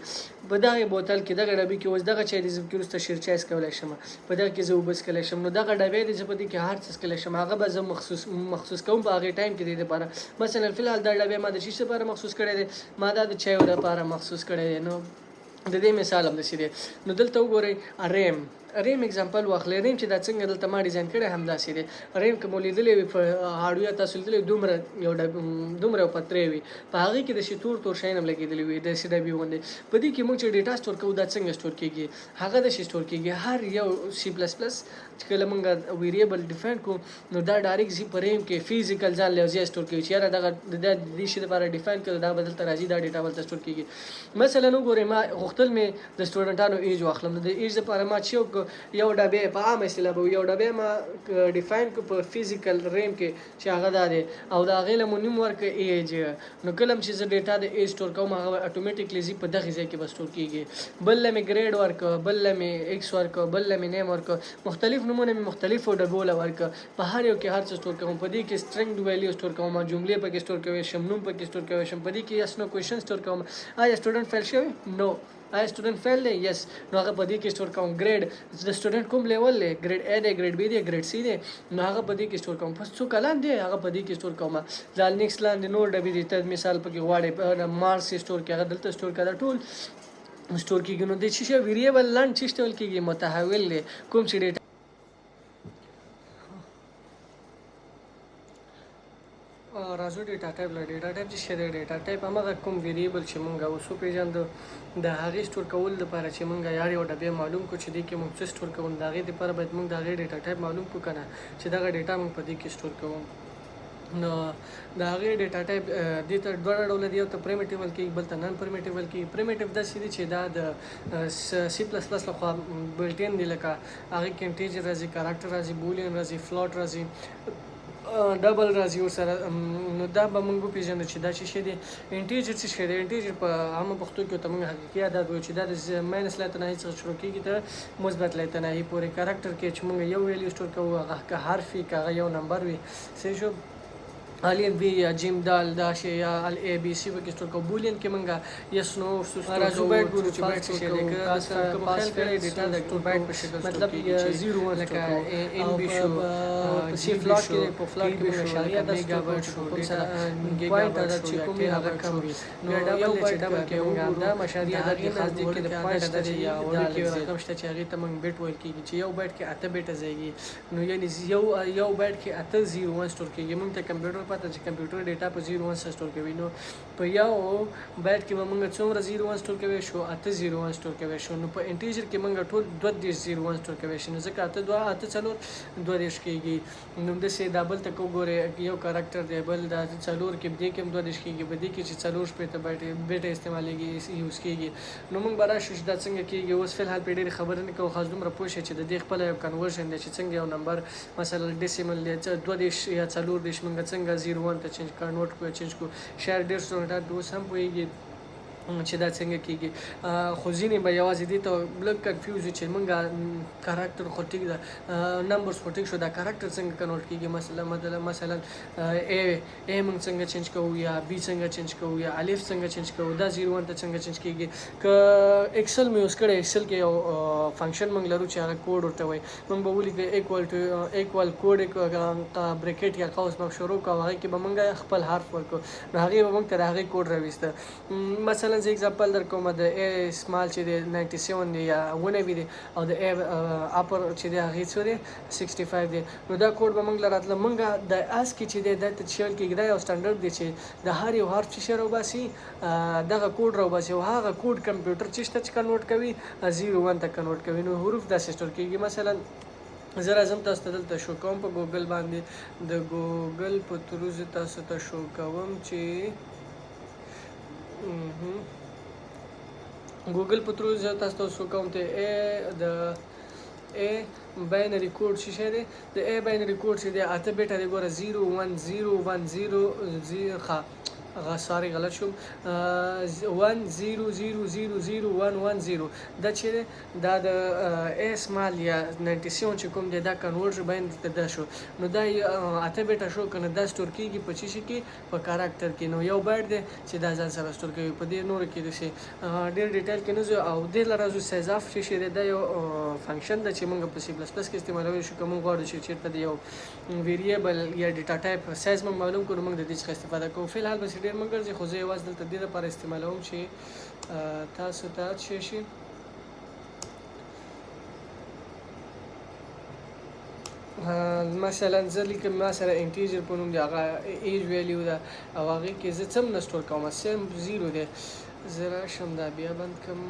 په دغه بوتل کې، دغه ډبي کې اوس دغه چای دی، زه پکې وروسته شیر چای څکولی شم، په دغه کې زه اوبه څکلی شم. نو دغه ډبی دی، زه په دې کې هر څه څکلی شم، هغه به زه مخصوص کوم په هغې ټایم کې دې دپاره. مثلا فی الحال دا ډبی ما د څه لپاره مخصوص کړی دی؟ ما دا د چایو دپاره مخصوص کړی دی. نو د دې مثال هم داسې دی. نو دلته وګورئ، ریم اگزامپل واخلئ. ریم چې دا څنګه دلته ما ډیزاین کړی همداسې دی. ریم که مو لیدلی وي په هارډویر، تاسو لیدلی، دومره یو دومره یو پتری وي، په هغې کې داسې تور تور شیان هم لګېدلي وي، داسې ډبې غوندې. په دې کې موږ چې ډیټا سټور کوو، دا څنګه سټور کېږي؟ هغه داسې سټور کېږي. هر یو سی پلس پلس چې کله موږ ویریبل ډیفاین کړو، نو دا ډایرکټ ځي په ریم کې، فزیکل ځان له ځای سټور کوي چې یاره دغه د دې شي لپاره ډیفاین کړو، دا به دلته راځي، دا ډیټا به دلته سټور کېږي. مثلا وګورئ، ما غوښتل مې د سټوډنټانو ایج واخلم. نو د ایج لپاره ما چې یو ډبی، په عامه اصطلاح به یو ډبی ما ډیفاین کړ په فزیکل ریم کې چې هغه دا دی، او د هغې له مو نوم ورکړ ایج. نو کله چې زه ډیټا د ایج سټور کوم، هغه اتوماتیکلی ځي په دغه ځای کې به سټور کېږي. بل له مې ګریډ ورکړ، بل له مې ایکس ورکړ، بل له مې نیم ورکړ، مختلف نومونه مې مختلفو ډبو له ورکړ. په هر یو کې هر څه سټور کوم. په دې کې سټرینګ ویلیو سټور کوم، جملې پکې سټور کوی شم، نوم پکې سټور کوی شم. په دې کې یس نو کوېشن سټور کوم، آیا سټوډنټ فیل شوی؟ نو. آیا سټوډنټ فیل دی؟ یس. نو هغه په دې کې سټور کوم. ګریډ، د سټوډنټ کوم لیول دی، ګریډ ای دی، ګریډ بی دی، ګریډ سی دی، نو هغه په دې کې سټور کوم. پس څو کلن دی، هغه په دې کې سټور کوم. دا نیکس لاندې نور ډبې دي، ته مثال پکې غواړې مارکس یې سټور کړي، هغه دلته سټور کړه، دا ټول سټور کېږي. نو د څه شي ویریبل لنډ څه ویل کېږي؟ متحول دی، کوم چې ډیټا. راځو ډیټا ټایپ له. ډیټا ټایپ چې څه دی؟ ډیټا ټایپ هماغه کوم ویریبل چې مونږ اوس وپېژانده، د هغې سټور کولو لپاره چې مونږ یار یو ډبی معلوم کړو چې دې کې مونږ څه سټور کوو، د هغې لپاره باید مونږ د هغې ډیټا ټایپ معلوم کړو که نه چې دغه ډیټا مونږ په دې کې سټور کوو. نو د هغې ډیټا ټایپ دې ته دوه ډوله دي، یو ته پریمیټیو ویل کېږي، بل ته نن پریمیټیو ویل کېږي. پریمیټیو داسې دي چې دا د سی پلس پلس لخوا بلټ ان دي، لکه هغې کې انټیجر راځي، کاراکټر راځي، بولین راځي، فلوټ راځي، ډبل راځي ورسره. نو دا به موږ وپېژنو چې دا څه شی دی. انټیجر څه شی دی؟ انټیجر په عامه پښتو کې ورته موږ حقیقي عدد وایو چې دا د ماینس لاتناهي څخه شروع کېږي تر مثبت لاتناهي پورې. کاراکټر کې چې موږ یو ویلیو سټور کوو، هغه که حرف وي که هغه یو نمبر وي. صحیح شو؟ الف بی یا جیم دال دا شی یا ال ای بی سی پکې سټور کوو. بولین کې مونږه یس نو سټور راځو، بایټ ګورو چې بایټ څه شی دی. که تاسو کوم خیال کړی، ډیټا د بایټ په شکل مطلب 0 1 لکه ام بی شو، په سی فلاټ کې، په فلاټ کې مونږ شاریه د میګا بایټ شو، کوم سره پوینټ عدد چې کوم هغه کم وي. نو یو بایټ ډبل کې مونږ دا مشاریه عدد کې خاص دی کې د پوینټ عدد یا وړوکی رقم شته چې هغې ته مونږ بیټ ویل کېږي، چې یو بایټ کې 8 بیټه ځایږي. نو یعنی یو یو بایټ کې 8 0 1 سټور کېږي. مونږ ته کمپیوټر پته چې کمپیوټر ډیټا په 0 1 سره سټور کوي. نو په یو بایټ کې به مونږ څومره 0 1 سټور کوي شو؟ 8 0 1 سټور کوي شو. نو په انټیجر کې مونږ ټول 32 0 1 سټور کوي شو، نو ځکه 8 2 8 4 32 کېږي. نو همداسې دا بل ته که وګورې، یو کارکټر دی بل، دا 4 کې، دې کې هم 32 کېږي. په دې کې چې 64 بایټ بیټه استعمالېږي، یوز کېږي. نو موږ به راشو چې دا څنګه کېږي. اوس فی الحال پرې ډېرې خبرې نه کوو، خاص دومره پوه شئ چې د دې خپله یو کنورژن دی چې څنګه یو نمبر، مثلا ډیسیمل دی، 32 یا 34، موږ څنګه 0 1 ته چینج کنورټ کړو، چینج کړو. شاید ډېر سټوډنټان اوس هم پوهېږي چې دا څنګه کېږي، خو ځینې به یوازې دې ته لږ کنفیوز وي چې موږ کارکټر خو ټیک ده، نمبرز خو ټیک شو، دا کارکټر څنګه کنورټ کېږي؟ مثلا ای موږ څنګه چینج کوو، یا بی څنګه چینج کوو، یا الف څنګه چینج کوو، دا 0 1 ته څنګه چینج کېږي؟ که ایکسل مې یوز کړی، ایکسل کې یو فنکشن موږ لرو چې هغه کوډ ورته وایي. موږ به ولیکو ایکوال ټو ایکوال کوډ، بریکټ یا قوس به شروع کوو، هغې کې به موږ خپل حرف ورکړو، نو هغې به موږ ته د هغې کوډ راویسته. مثلا زه اگزامپل در کوم، د ای سمال چې دی 97 دی یا 91 دی، او د ای اپر چې دی هغې څو دی؟ 65 دی. نو دا کوډ به موږ له راتله. موږ د اسکي چې دی دا ته چې ویل کېږي، دا یو سټنډرډ دی چې د هر یو حرف چې شی راوباسي، دغه کوډ راوباسي، او هغه کوډ کمپیوټر چې شته چې کنورټ کوي، 0 1 ته کنورټ کوي. نو حروف داسې سټور کېږي. مثلا زه راځم تاسو ته دلته شو کوم په ګوګل باندې، د ګوګل په ترو زه تاسو ته شو کوم چې ګوګل په ترو زه تاسو ته شو کوم ته ای د ای باینري کوډ څه شی دی. د ای باینري کوډ چې دی 8 بیټه دی. ګوره، 0 1 0 1 0 0، ښه غا سوري غلط شوم، 1 0 0 0 0 1 1 0. دا چې دی دا د ای سمال یا 97 چې کوم دی، دا کنورټ باینري ته دا شو. نو دا 8 بیټه شو کنه؟ دا سټور کیږي په چی شي کې؟ په کاراکټر کې. نو یو بایټ دی چې دا ځان سره سټور کوي. په دې نورو کې داسې ډېر ډیټیل کې نه ځو او دې له راځو سایز اف چې شی دی. دا یو فنکشن ده چې موږ په سی پلس پلس کې استعمالولی شو. که موږ غواړو چې چېرته د یو ویریبل یا ډیټا ټایپ سایز موږ معلوم کړو، موږ د دې څخه استفاده کوو. فی الحال بس ډېر مه ګرځي، خو زه یوازې دلته دې لپاره استعمالوم چې تاسو ته څه شي. مثلا زه لیکم، ما سره انټیجر په نوم دی، هغه ایج ویلیو ده، او هغې کې زه څه هم نه سټور کوم، سیم 0 دی. زه راشم دا بیا بند کړم.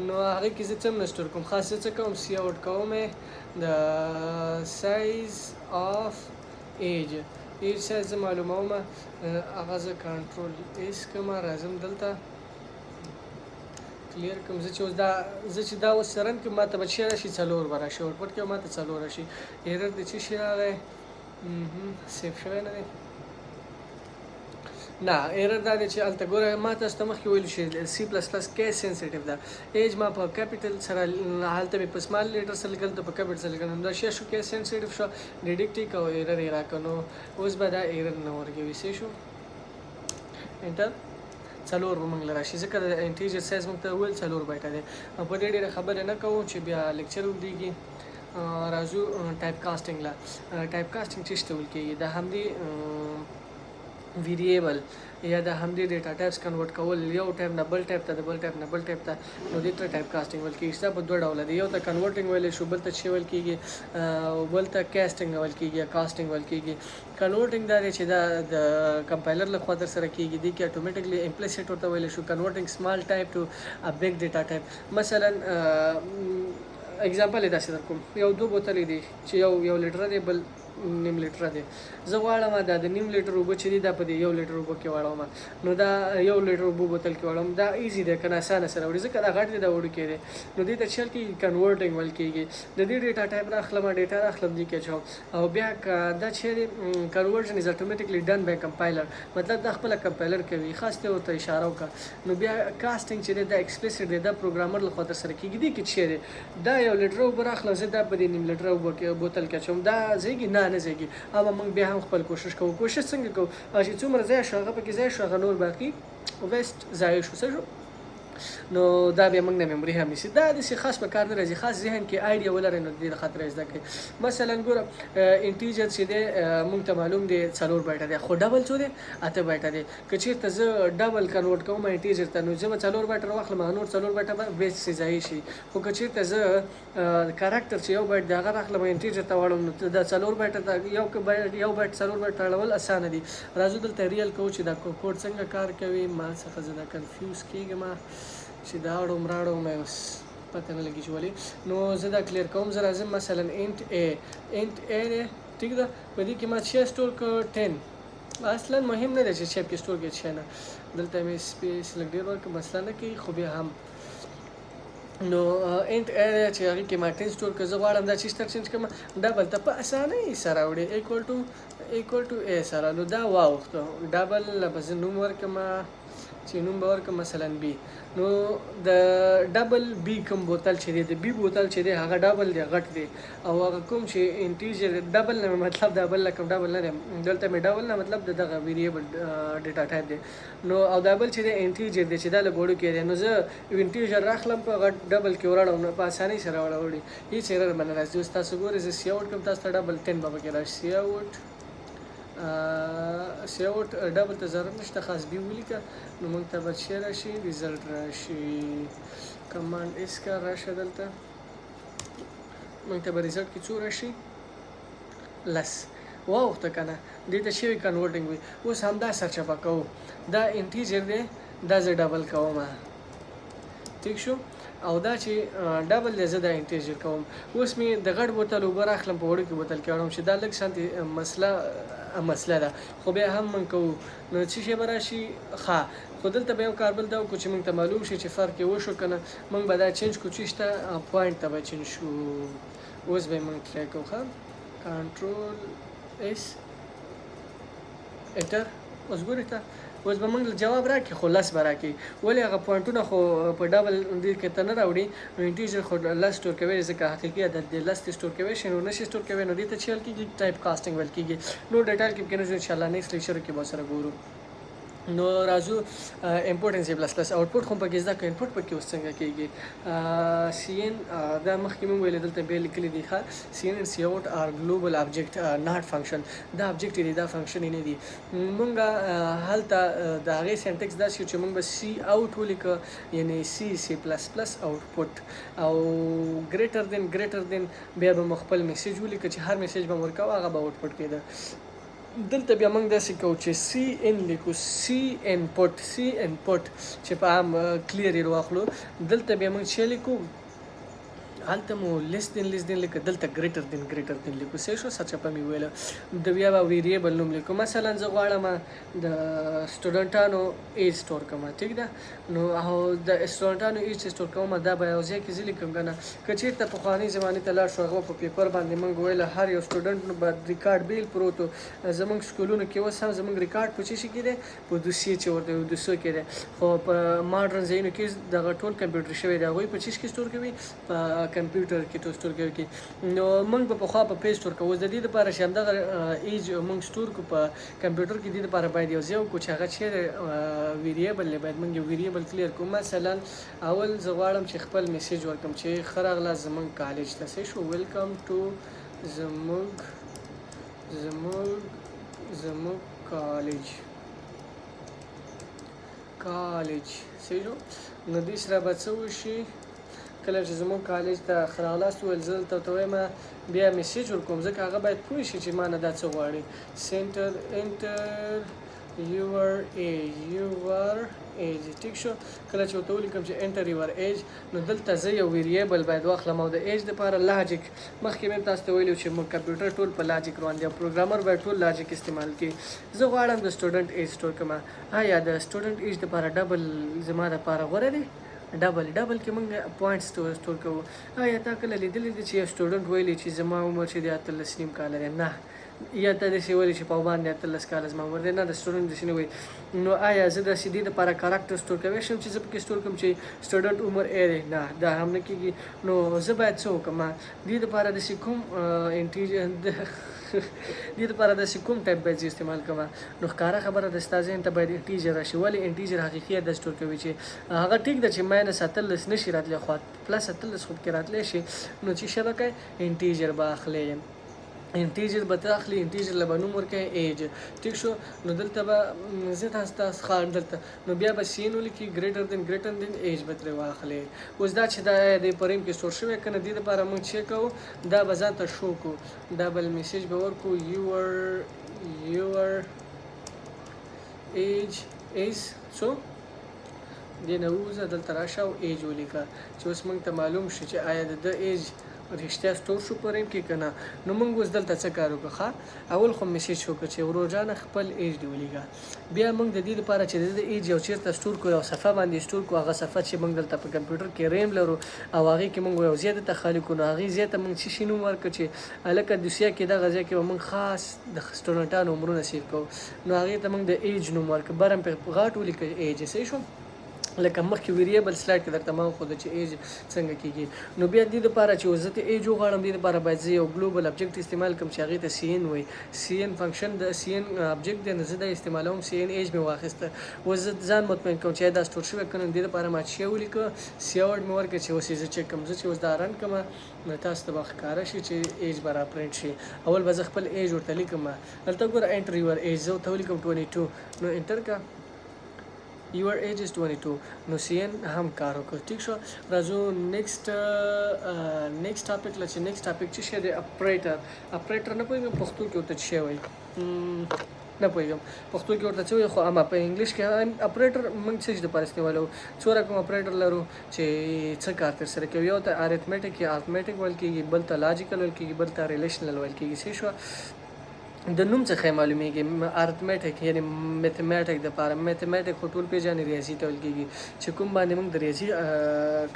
نو هغې کې زه څه هم نه سټور کوم. خاص زه څه کوم؟ سی اوټ کوم د سایز اف ایج. ایج سایز زه معلوموم. هغه زه کنټرول ایس کوم، راځم دلته کلیر کوم. زه چې اوس دا، زه چې دا اوس رن کوم، ماته به چې راشي؟ 4 به راشي. آوټپوټ کې ماته 4 راشي. ایرر د څه شي راغی؟ سیف شوی نه دی. نه، ایرر دا دی چې هلته ګوره، ما تاسو ته مخکې ویل چې سی پلس پلس کیس سینسیټیو ده. ایج ما په کیپټل سره، هلته مې په سمال لیټر سره لیکل، ته په کیپټل سره لیکل، نو دا شی شو، کیس سینسیټیو شو، ډیډکټ او ایرر یې راکړ. نو اوس به دا ایرر نه ورکوي. څه شو؟ انټر. 4 به موږ له راشي، ځکه د انټیجر سایز موږ ته وویل 4 بایټه دی. او په دې ډېره خبرې نه کوو چې بیا لیکچر اوږدېږي. راځو ټایپ کاسټینګ له. ټایپ کاسټینګ چې څه ویل کېږي؟ د همدې ویریبل یا د همدې ډیټا ټایپس کنورټ کول یو ټایپ نه بل ټایپ ته، د بل ټایپ نه بل ټایپ ته، نو دې ته ټایپ کاسټینګ ویل کېږي. دا په دوه ډوله دی. یو ته کنورټینګ ویلی شو، بل ته څه ویل کېږي؟ او بل ته کاسټینګ ویل کېږي یا کاسټینګ ویل کېږي. کنورټینګ دا دی چې دا د کمپایلر له خوا ترسره کېږي. دې کې اتوماتیکلی امپلیسیټ ورته ویلی شو، کنورټینګ سمال ټایپ ټو ا بیګ ډیټا ټایپ. مثلا اگزامپل یې داسې در کوم. یو دوه بوتلې دي چې یو یو لیټر دی، بل نیم لیټر دی. زه غواړم دا د نیم لیټر اوبه چې دي، دا په دې یو لیټر اوبه کې واړوم. نو دا یو لیټر اوبه بوتل کې واړوم، دا ایزي دی کنه؟ اسانه سره وړي، ځکه دا غټ دی، دا وړوکی دی. نو دې ته چل کېږي؟ کنورټینګ ویل کېږي. د دې ډیټا ټایپ راخلم، ډیټا راخلم، دې کې اچوم او بیا که دا چې دی، کنورژن از اتوماتیکلی ډن بای کمپایلر، مطلب دا خپله کمپایلر کوي، خاص ته ورته اشاره وکړه. نو بیا کاسټینګ چې دی، دا ایکسپلیسټ دی، دا پروګرامر لخوا ترسره کېږي. دې کې چې دی، دا یو لیټر اوبه راخلم، زه دا په دې نیم لیټر اوبه کې بوتل کې اچوم، دا ځایږي نه. دا نه ځایږي، اما موږ بیا هم خپل کوشش کوو. کوشش څنګه کوو؟ چې څومره ځای شو هغه پکې ځای شو، هغه نور باقي ویسټ ضایع شو. څه شو؟ نو دا بیا موږ نه میموري هم نیسي. دا داسې خاص په کار نه راځي، خاص ذهن کې آیډیا ولرئ نو د دې خاطر یې زده کړئ. مثلا ګوره، integer چې دی موږ ته معلوم دی 4 بایټه دی، خو double څو دی؟ 8 بایټه دی. که چېرته زه double convert کوم integer ته، نو زه به 4 بایټه راواخلم، هغه نور 4 بایټه به ویسټ سي ضایع شي. خو که چېرته زه character چې 1 بایټ دی هغه راخلم integer ته واړوم، نو دا 4 بایټه ته 1 بایټ 4 بایټ ته اړول اسانه دي. راځو دلته real کوو چې دا کوډ څنګه کار کوي. ما څخه زه دا confuse کېږم چې دا اړوم راړوم، اوس پته نه لګي چې ولې. نو زه دا clear کوم. زه راځم مثلا int a، int a دی، ټیک ده. په دې کې ما چې store کړ 10. اصلا مهم نه دی چې چې پکې store کړي چې نه. دلته مې space لږ ډېر ورکړ، مسله نه کوي، خو بیا هم. نو int a دی چې هغې کې ما 10 store کړ. زه غواړم دا چې ته change کړم double ته، په اسانۍ سره وړي equal to a سره. نو دا واوښته double له به زه نوم ورکړم، چې نوم به ورکړم مثلا b. نو د double b کوم بوتل چې دی، د b بوتل چې دی هغه double دی، غټ دی، او هغه کوم چې integer. Double نه مطلب دا بل کوم double نه دی، دلته مې double نه مطلب د دغه variable data type دی. نو او دا بل چې دی integer دی چې دا لږ وړوکی دی. نو زه integer راخلم په غټ double کې وراړم، نو په اسانۍ سره وړي، هیڅ error به نه راځي. اوس تاسو ګورئ، زه cout کوم تاسو ته، double 10 به پکې راشي. Cout double ته ضرورت نشته، خاص b ولیکه، نو موږ ته به چې راشي result راشي. Command S کا راشه، دلته موږ ته به result کې څو راشي؟ 10 واوښته که نه؟ دې ته شوی converting وي. اوس همدا سرچپه کوو. دا integer دی، دا زه double کوم، ټیک شو؟ او دا چې double دی زه دا integer کوم. اوس مې د غټ بوتل اوبه راخلم په وړوکي بوتل کې اړوم، چې دا لږ شانتې مسله ده، خو بیا هم موږ کوو. نو څه شی به راشي؟ ښه، خو دلته به یو کار بل دا وکړو چې موږ ته معلوم شي چې فرق یې وشو که نه. موږ به دا change کړو، چې شته point ته به change شو. اوس به یې موږ try کوو. ښه، Control S، enter. اوس ګورئ ته، اوس به موږ له جواب راکړي، خو 10 به راکړي. ولې؟ هغه پوینټونه خو په double دې کې ته نه راوړي. نو integer خو 10 store کوي، ځکه حقیقي عدد دی، 10 ته store کوي شي، نو نشي store کوي. نو دې ته چې ویل کېږي؟ Type casting ویل کېږي. نو detail کې پکې نه ځو، انشاءالله next lecture کې به سره ګورو. نو راځو important C++. Output خو پکې زده کړو، input پکې اوس څنګه کېږي؟ Cin، دا مخکې مې ویل، دلته بیا لیکلي دي. ښه، cin and cout are global object, not function. دا object دی، دا function نه دی. مونږ هلته د هغې syntax داسې چې مونږ به cout ولیکو، یعنی C C++ output او greater than greater than، بیا به مو خپل message ولیکو، چې هر message به ورکاوه هغه به output کېده. دلته بیا موږ داسې کوو چې cin لیکو، C input، C input، چې په عام clear یې واخلو. دلته بیا موږ چې لیکو، هلته مو less than less than لیکو، دلته greater than greater than لیکو. صحیح شو؟ سرچپه مې وویله. د بیا به variable نوم لیکو. مثلا زه غواړم د سټوډنټانو age store کوم، ټیک ده؟ نو او د سټوډنټانو age چې store کوم، دا به یو ځای کې زه لیکم که نه؟ که چېرته پخوانۍ زمانې ته لاړ شو، هغه په paper باندې موږ ویل، هر یو student نو به ریکارډ بیل پروت و. زموږ سکولونو کې اوس هم زموږ ریکارډ په څه شي کې دی؟ په دوسیې چې ورته وایو، دوسو کې دی. خو په ماډرن ځایونو کې دغه ټول کمپیوټر شوی دی. هغوی په څه کې store کوي؟ په کمپیوټر کې ټول store کوي. نو موږ به پخوا په page store کوو. د دې لپاره چې همدغه age موږ store کو په کمپیوټر کې، دې لپاره باید یو ځای وکړو چې هغه چیرې variable دی. باید موږ یو variable clear کړو. مثلا اول زه غواړم چې خپل message ورکړم چې ښه راغلاست زموږ کالج ته. صحیح شو؟ Welcome to زموږ کالج. صحیح شو؟ نو دې سره به څه وشي؟ کله چې زموږ کالج ته ښه راغلاست وویل، زه دلته ورته وایم، بیا message ورکوم، ځکه هغه باید پوه شي چې ما نه دا څه غواړي. Center enter your age، your age. ټیک شو؟ کله چې ورته ولیکم چې enter your age، نو دلته زه یو variable باید واخلم او د age دپاره logic. مخکې مې تاسو ته ویلي چې موږ کمپیوټر ټول په logic روان دی او programmer باید ټول logic استعمال کړي. زه غواړم د student age store کړم. آیا د student age دپاره double زما دپاره غوره دی؟ Double کې موږ point store کوو. آیا تا کله لیدلی دی چې یو student ویلي چې زما عمر چې دی 18.5 کاله دی؟ نه. یا ته داسې ویلي چې په باندې 18 کاله زما عمر دی؟ نه، د سټوډنټ داسې نه وایي. نو آیا زه داسې دې دپاره کاراکټر سټور کوی شم چې زه پکې سټور کوم چې سټوډنټ عمر ای دی؟ نه، دا هم نه کېږي. نو زه باید څه وکړم؟ دې دپاره داسې کوم انټیجر، دې دپاره داسې کوم ټایپ باید زه استعمال کړم؟ نو ښکاره خبره ده، ستا ذهن ته باید انټیجر راشي. ولې؟ انټیجر حقیقي عدد سټور کوي چې هغه ټیک ده چې ماینس 18 نشي راتلی، خو پلس 18 خو پکې راتلی شي. نو چې څه به کوې؟ انټیجر به اخلې. انټیجر به ته اخلي، انټیجر له به نوم ورکوې ایج. ټیک شو؟ نو دلته به زه تاسو ته ښه دلته نو بیا به سین ولیکي، ګریټر دین ګریټر دین ایج به ترې واخلې. اوس دا چې دا د په ریم کې سټور شوی که نه، دې دپاره موږ چې کوو، دا به ځان ته شو کو، دا بل میسج به ورکو، your age is څو. دې نه ووځه، دلته راشه او ایج ولیکه چې اوس موږ ته معلوم شي چې آیا د ده ایج رښتیا سټور شو په ریم کې که نه. نو موږ اوس دلته څه کار وکړو؟ ښه، اول خو میسج وکړو چې ورور جانه، خپل ایج دې ولیکه. بیا موږ د دې لپاره چې د ده ایج یو چېرته سټور کړو، یو صفحه باندې سټور کړو، هغه صفحه چې موږ دلته په کمپیوټر کې ریم لرو او هغې کې موږ یو ځای ته خالي کړو، نو هغې ځای ته موږ څه شي نوم ورکړو چې هلکه دوسیه کې دغه ځای کې به موږ خاص د سټوډنټانو عمرونه سیف کوو؟ نو هغې ته موږ د ایج نوم ورکړ. برم پې غاټ ولیکه ایج. صحیح شو؟ لکه مخکې ویریبل سلایډ کې درته ما وښوده چې ایج څنګه کیږي. نو بیا دې دپاره چې اوس زه ته ایج وغواړم، دې دپاره باید زه یو ګلوبل ابجیکټ استعمال کړم چې هغې ته سی ان وایي. سی ان فنکشن د سی ان ابجیکټ دی، نو زه دا استعمالوم. سی ان ایج مې واخیسته. اوس زه ځان مطمئن کوم چې دا سټور شوی که نه. دې دپاره ما چې ولیکه، سی اوټ مې ورکړ چې اوس یې زه چک کوم. زه چې اوس دا رن کړم، نو تاسو ته به ښکاره شي چې ایج به را پرنټ شي. اول به زه خپل ایج ورته لیکم. دلته ګوره، انټر یور ایج، زه ورته ولیکم 22. نو انټر که، your age is 22. نو سی ان هم کار وکړ. ټیک شو؟ راځو نیکسټ ټاپک له چې نیکسټ ټاپک څه شی دی؟ اپریټر. اپریټر نه پوهېږم پښتو کې ورته څه شی وایي، نه پوهېږم پښتو کې ورته څه وایي، خو اما په انګلیش کې اپریټر موږ څه شي دپاره استعمالوو؟ څو رقم اپریټر لرو چې څه کار ترسره کوي؟ یو ته ارithmetic یا ارثمټیک ویل کېږي، بل ته لاجیکل ویل کېږي، بل ته ریلیشنل ویل کېږي. څه شوه؟ د نوم څخه یې معلومیږي. ارتمیټک یعنی میتھمیټک د پاره. میتھمیټک خو ټول پیژني، ریاضي ته ویل کېږي چې کوم باندې موږ د ریاضي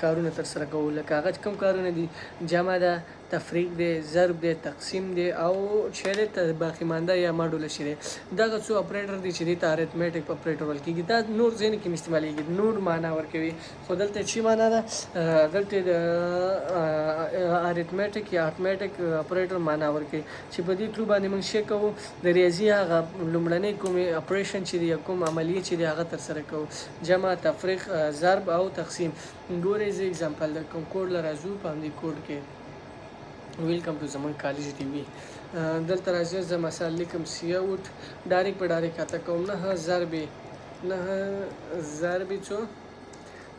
کارونه ترسره کوو. لکه هغه کوم کارونه دي؟ جمع ده، تفریق دی، ضرب دی، تقسیم دی او چې دی باقي مانده یا ماډول شي دی. دغه څو اپریټر دي چې دې ته ارتمیټک اپریټر ویل کېږي. دا نور ځایونو کې استعمالېږي، نور معنا ورکوي، خو دلته چی معنا ده؟ دلته د ارثمټیک یا ارثمټیک اپریټر معنا ورکوي چې په دې ترو باندې موږ څه کوو؟ د ریاضي هغه لومړنۍ کومې اپریشن چې دی یا کوم عملیې چې دی، هغه ترسره کوو: جمع، تفریق، ضرب او تقسیم. ګورئ، زه اگزامپل درکوم. کوډ له راځو. په همدې کوډ کې ویلکم ټو زمونږ کالج ټي وي. دلته راځي، زه مثال لیکم، سی اوټ، ډایرکټ په ډایرکټ کاته کوم، نه ضرب، نه ضرب څو،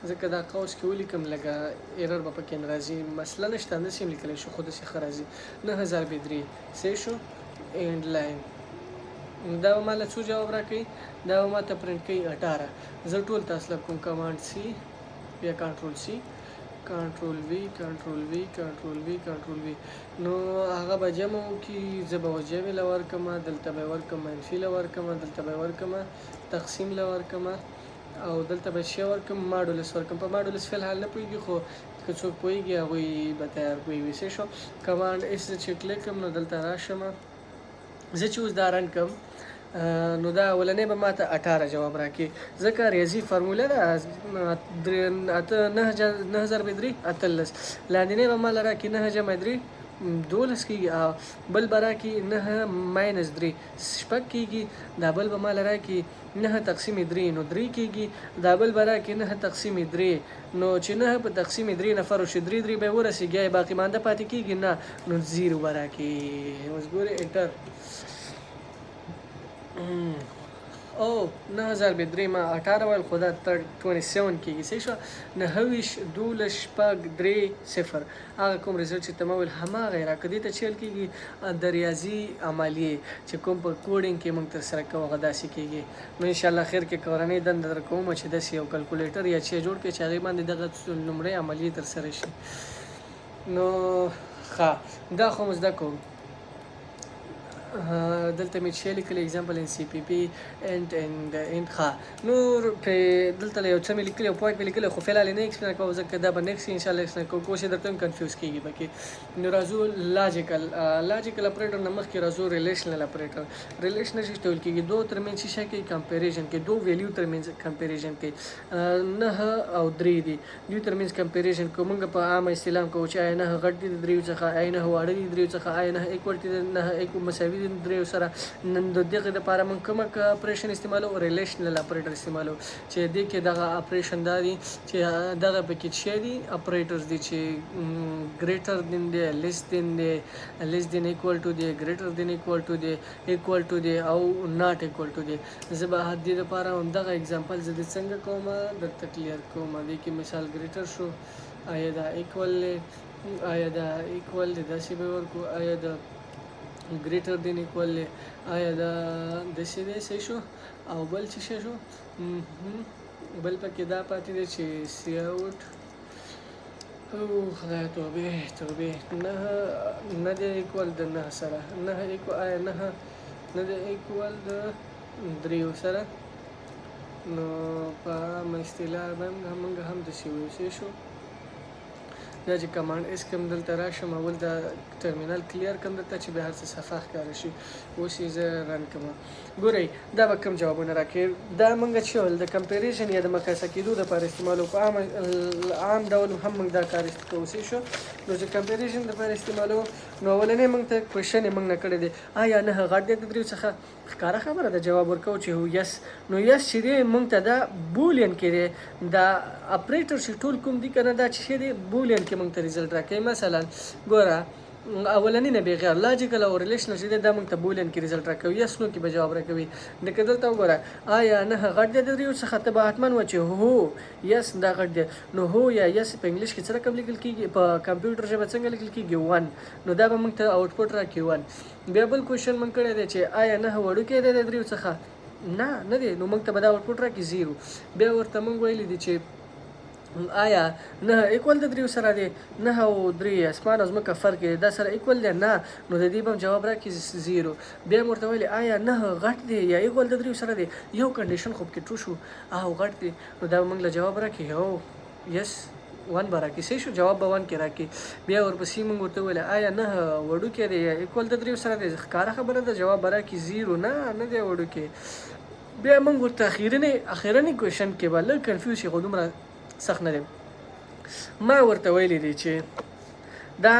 ځکه دا قوس کې ولیکم لږه ایرر به پکې نه راځي. مسله نشته، همداسې هم لیکلی شو، خو داسې ښه راځي. 9 ضرب 3. صحیح شو؟ اند لاین. دا به ماله څو جواب راکوي؟ دا به ماته پرنټ کوي 18. زه ټول تاسو له کوم کمانډ سی یا کنټرول سی، کنټرول وی، کنټرول وی، کنټرول وی، کنټرول وی. نو هغه به جمع وکړي. زه به جمع له ورکړم، دلته به ورکړم منفي له ورکړم، دلته به ورکړم تقسیم له ورکړم او دلته به شی ورکړم، ماډولس ورکړم. په ماډولس فی الحال نه پوهېږي، خو که څوک پوهېږي، هغوی به تیار پوه وي. څه شو؟ کمانډ اس چې کلیک کړم، نو دلته راشم. زه چې اوس دا رن کړم، نو دا اولنې به ماته 18 جواب راکړي، ځکه ریاضي فارموله ده، درې اته نه، 9 ضرب 3 18. لاندینی به ماله راکړي 9 جمع 3 12 کېږي او بل به راکړي 9 ماینس 3 6 کېږي. دا بل به ماله راکړي 9 تقسیم 3، نو 3 کېږي. دا بل به راکړي 9 تقسیم 3، نو چې 9 په تقسیم 3 نفرو شي، 3 3 به ورسېږي، یا باقي مانده پاتې کېږي نه، نو زیرو به راکړي. اوس ګورئ، انټر. او 9 ضرب 3، ما 18 ویل، خو دا 27 کېږي. صحیح شوه؟ 29، 12، 6، 3، 0. هغه کوم ریزلټ چې ته ما ویل، هماغه یې راکړه. دې ته چې ویل کېږي د ریاضي عملیې چې کوم په کوډینګ کې موږ ترسره کوو، هغه داسې کېږي. نو انشاءالله خیر کې کورنۍ دنده درکوم چې داسې یو کلکولیټر یا چې جوړ کړئ چې هغې باندې دغه لومړۍ عملیې ترسره شي. نو ښه، دا خو مو زده کوم. دلته مې چې لیکلی اگزامپل ان سی پی پی انټ اند انټ. ښه، نور په دلته یو څه مې لیکلی او پوینټ مې لیکلی، خو فعل نه ایکسپلین کوم، ځکه دا به نیکسټ ان شاء الله ایکسپلین کوم. کوشش درته کنفیوز کیږي پکې. نو راځو لاجیکل اپریټر نه مخکې راځو ریلیشنل اپریټر. ریلیشنل چې ویل کیږي، دوه ترمنځ چې کوي کمپیریزن کې، دوه ویلیو ترمنځ کمپیریزن کې. 9 او 3 دي، دوی ترمنځ کمپیریزن کوو. موږ په عامه اصطلاح کوو چې آیا 9 غټ دي د دریو څخه، آیا 9 واړه دي دریو څخه، آیا 9 ایکوال دي، 9 ایکو مساوي دي دریو سره. نن د دغه لپاره موږ کومه اپریشن استعمالو؟ ریلیشنل اپریټر استعمالو، چې دې کې دغه اپریشن دا دي چې دغه پکې چې دي اپریټرز دي چې ګریټر دین دی، لیس دین دی، لیس دین ایکوال ټو دی، ګریټر دین ایکوال ټو دی، ایکوال ټو دی او ناټ ایکوال ټو دی. زه به دې لپاره هم دغه اگزامپل زه د څنګه کوم درته کلیر کوم. دې کې مثال ګریټر شو، آیا دا ایکوال دی، آیا دا ایکوال دی، داسې به ورکو، آیا دا ګریټر دین ایکوال دی، آیا دا داسې دی. صحیح شو. او بل څه شی شو؟ بل پکې دا پاتې دی چې سی اوټ، او خدای، توبه توبه، 9 نه دی ایکوال د 9 سره، 9 ایکو، آیا 9 نه دی ایکوال د دریو سره؟ نو په عامه اصطلاح به موږ هم داسې وایو. صحیح شو. دا چې کمانډ اس کوم، دلته راشم، اول دا ټرمینل کلیر کوم درته چې بیا هر څه صفا ښکاره شي. اوس یې زه رن کوم، ګورئ دا به کوم جوابونه راکوي. دا موږ چې ول د کمپیریزن یا د مقایسه کېدو دپاره استعمالو، په عام ډول هم موږ دا کار کوو. صحیح شو. نو چې کمپیریزن دپاره استعمالو، نو اولنی موږ ته کوشن یې موږ نه کړی دی، آیا 9 غټ دی د دریو څخه؟ ښکاره خبره ده، جواب ورکوو چې هو، یس. نو یس چې دی موږ ته دا بولین کې دی، دا اپریټر چې ټول کوم دي که نه، دا چې دی بولین کې موږ ته ریزلټ راکوي. مثلا ګوره، اولنی نه بغیر لاجیکل او ریلیشنل چې دی، دا موږ ته بولین کې ریزلټ راکوي، یس نو کې به جواب راکوي. لکه دلته وګوره، آیا 9 غټ دی د دریو څخه؟ ته به حتما وایې چې هو، یس، دا غټ دی. نو هو یا یس په انګلیش کې څه رقم لیکل کیږي؟ په کمپیوټر ژبه څنګه لیکل کیږي؟ 1. نو دا به موږ ته آوټپوټ راکوي 1. بیا بل کوشن موږ کړی دی چې آیا 9 وړوکی دی د دریو څخه؟ نه، نه دی، نو موږ ته به دا آوټپوټ راکړي 0. بیا ورته موږ ویلي دي چې آیا 9 ایکوال د دریو سره دی؟ 9 او 3 اسمان او ځمکه فرق دی، دا سره ایکوال دی؟ نه، نو د دې به هم جواب راکړي 0. بیا مې ورته ویلي، آیا 9 غټ دی یا ایکوال د دریو سره دی؟ یو کنډیشن خو پکې ټرو شو، او غټ دی، نو دا به موږ له جواب راکړي هو، یس، 1 به راکړي. صحیح شو، جواب به 1 کې راکړي. بیا ورپسې موږ ورته وویل، آیا 9 وړوکی دی یا ایکوال د دریو سره دی؟ ښکاره خبره ده، جواب به راکړي 0، نه، نه دی وړوکی. بیا موږ ورته اخیرنی کوشن کې به لږ کنفیوز شي، خو دومره سخت نه دی. ما ورته ویلي دي چې دا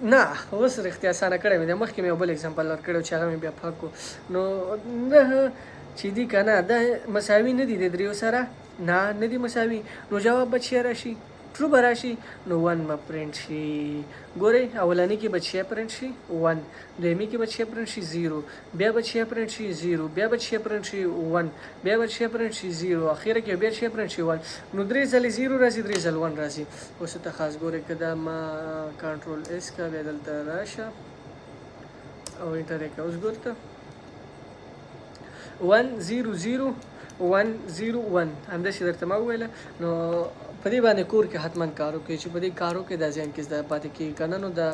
نه، اوس رښتیا اسانه کړی مې دی. مخکې مې یو بل اگزامپل ورکړی چې هغه مې بیا پاک کړو. نو 9 چې دي که نه، دا مساوي نه دي د دریو سره؟ نه، نه دي مساوي، نو جواب به چې راشي ټرو به راشي، نو 1 به پرنټ شي. ګورئ، اولني کې به چې پرنټ شي 1، دویمي کې به چې پرنټ شي 0، بیا به چې پرنټ شي 0، بیا به چې پرنټ شي 1، بیا به چې پرنټ شي 0، اخیره کې بیا چې پرنټ شي 1. نو درې ځلې 0 راځي، درې ځل 1 راځي. اوس ته خاص ګورئ، که دا ما کنټرول اس کا، بیا دلته راشه او انټر یې که، اوس ګورته 1 0 0 1 0 1، همداسې درته ما وویله. نو په دې باندې کور کې حتما کار وکړئ، چې په دې کار وکړئ دا ذهن کې زده پاتې کېږي، که نه نو دا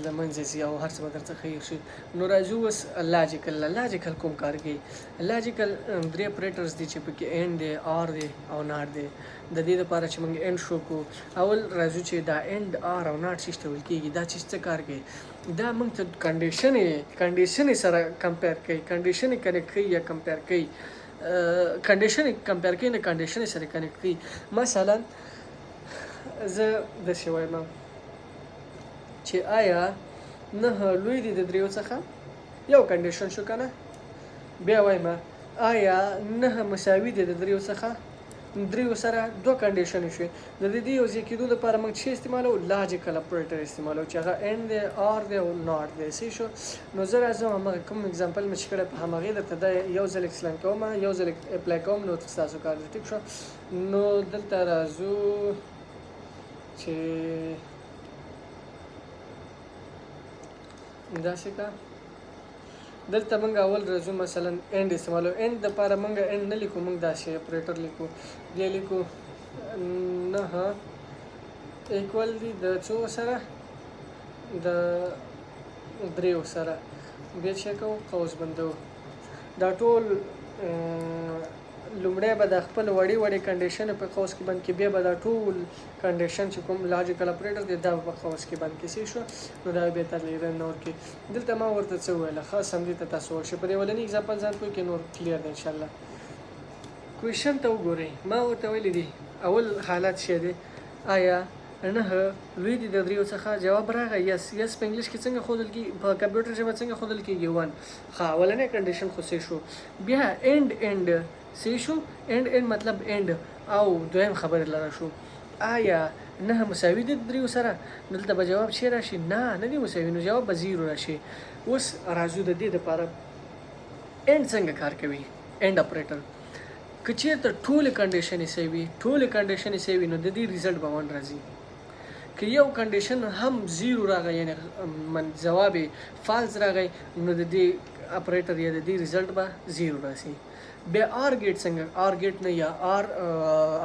له منځه ځي او هر څه به درڅخه هېر شي. نو راځو اوس لاجیکل کوم کار کوي. لاجیکل درې اپریټرز دي چې پکې اینډ دی، آر دی او ناټ دی. د دې لپاره چې موږ اینډ شو کو، اول راځو چې دا اینډ، آر او ناټ څه ته ویل کېږي، دا چې څه کار کوي. دا موږ ته کنډیشن سره کمپیر کوي، کنډیشن کنیکټ کوي یا کمپیر کوي، کنډیشن کمپیر کوي، نه، کنډیشن سره کنیکټ کوي. مثلا زه داسې وایم چې آیا 9 لوی دی د دریو څخه؟ یو کنډیشن شو که نه؟ بیا وایم، آیا 9 مساوي دی د دریو څخه، دریو سره؟ دوه کنډیشن شوې. د دې یو ځای کېدو لپاره موږ څه استعمالو؟ لاجیکل اپریټر استعمالو چې هغه اینډ دی، آر دی او ناټ دی. صحیح شو. نو زه راځم، همغه کوم اگزامپل مې چې کړی، په همغې درته دا یو ځل اکسپلین کوم، یو ځل اپلای کوم، نو ستاسو کار دی. ټیک شو. نو دلته راځو چې داسې کا، دلته موږ اول راځو، مثلا اینډ استعمالو. اینډ د پاره موږ اینډ نه لیکو، موږ داسې اپریټر لیکو، بیا لیکو 9 ایکوال دی د څو سره؟ د دریو سره. بیا چې کوو قوس بندو. دا ټول لومړی به د خپل وړې وړې کنډیشن په قوس کې بند کې، بیا به دا ټول کنډیشن چې کوم لاجیکل اپریټر دی دا په قوس کې بند کې. صحیح شو؟ نو دا بیا تر رن اور کې. دلته ما ورته څه وویل؟ ښه، سم دې ته تاسو ورشئ، په دې اولني اگزامپل ځان پوه کې، نور کلیر دی ان شاء الله. کوېشن ته وګورئ، ما ورته ویلي دي اول حالت شه دی، آیا 9 لوی دي د دریو څخه؟ جواب راغی یس. یس په انګلیش کې څنګه ښودل کیږي؟ په کمپیوټر ژبه څنګه ښودل کیږي؟ 1. ښه، اولنی کنډیشن خو صحیح شو. بیا اینډ اینډ صحیح شو، اینډ اینډ مطلب اینډ او دویم خبرې لره شو، آیا 9 مساوي دي د دریو سره؟ دلته به جواب چی راشي؟ نه، نه دي مساوي، نو جواب به 0 راشي. اوس راځو د دې دپاره اینډ څنګه کار کوي. اینډ اپریټر که چیرته ټولې کنډیشنې صحیح وي، ټولې کنډیشنې صحیح وي، نو د دې ریزلټ به 1 راځي. که یو کنډیشن هم 0 راغی، یعنی من جواب یې فالس راغی، نو د دې اپریټر یا د دې ریزلټ به 0 راشي. بیا آر ګیټ څنګه، آر ګیټ نه یا آر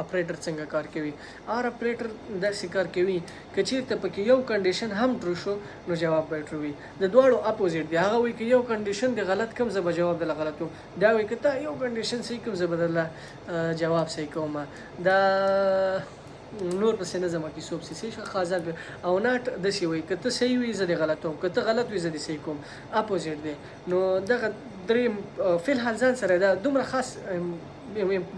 اپریټر څنګه کار کوي؟ آر اپریټر داسې کار کوي که چیرته پکې یو کنډیشن هم ټرو شو نو جواب به ټرو وي. د دواړو اپوزیټ دی. هغه وایي که یو کنډیشن دی غلط کوم زه به جواب دله غلط کوم، دا وایي که تا یو کنډیشن صحیح کوم زه به درله جواب صحیح کوم. دا نور پسې نه ځم کیسو پسې. صحیح شو؟ ښه، ځان او ناټ داسې وایي که ته صحیح وي زه دې غلطوم، که ته غلط وي زه دې صحیح کوم، اپوزیټ دی. نو دغه درې فی الحال ځان سره دا دومره خاص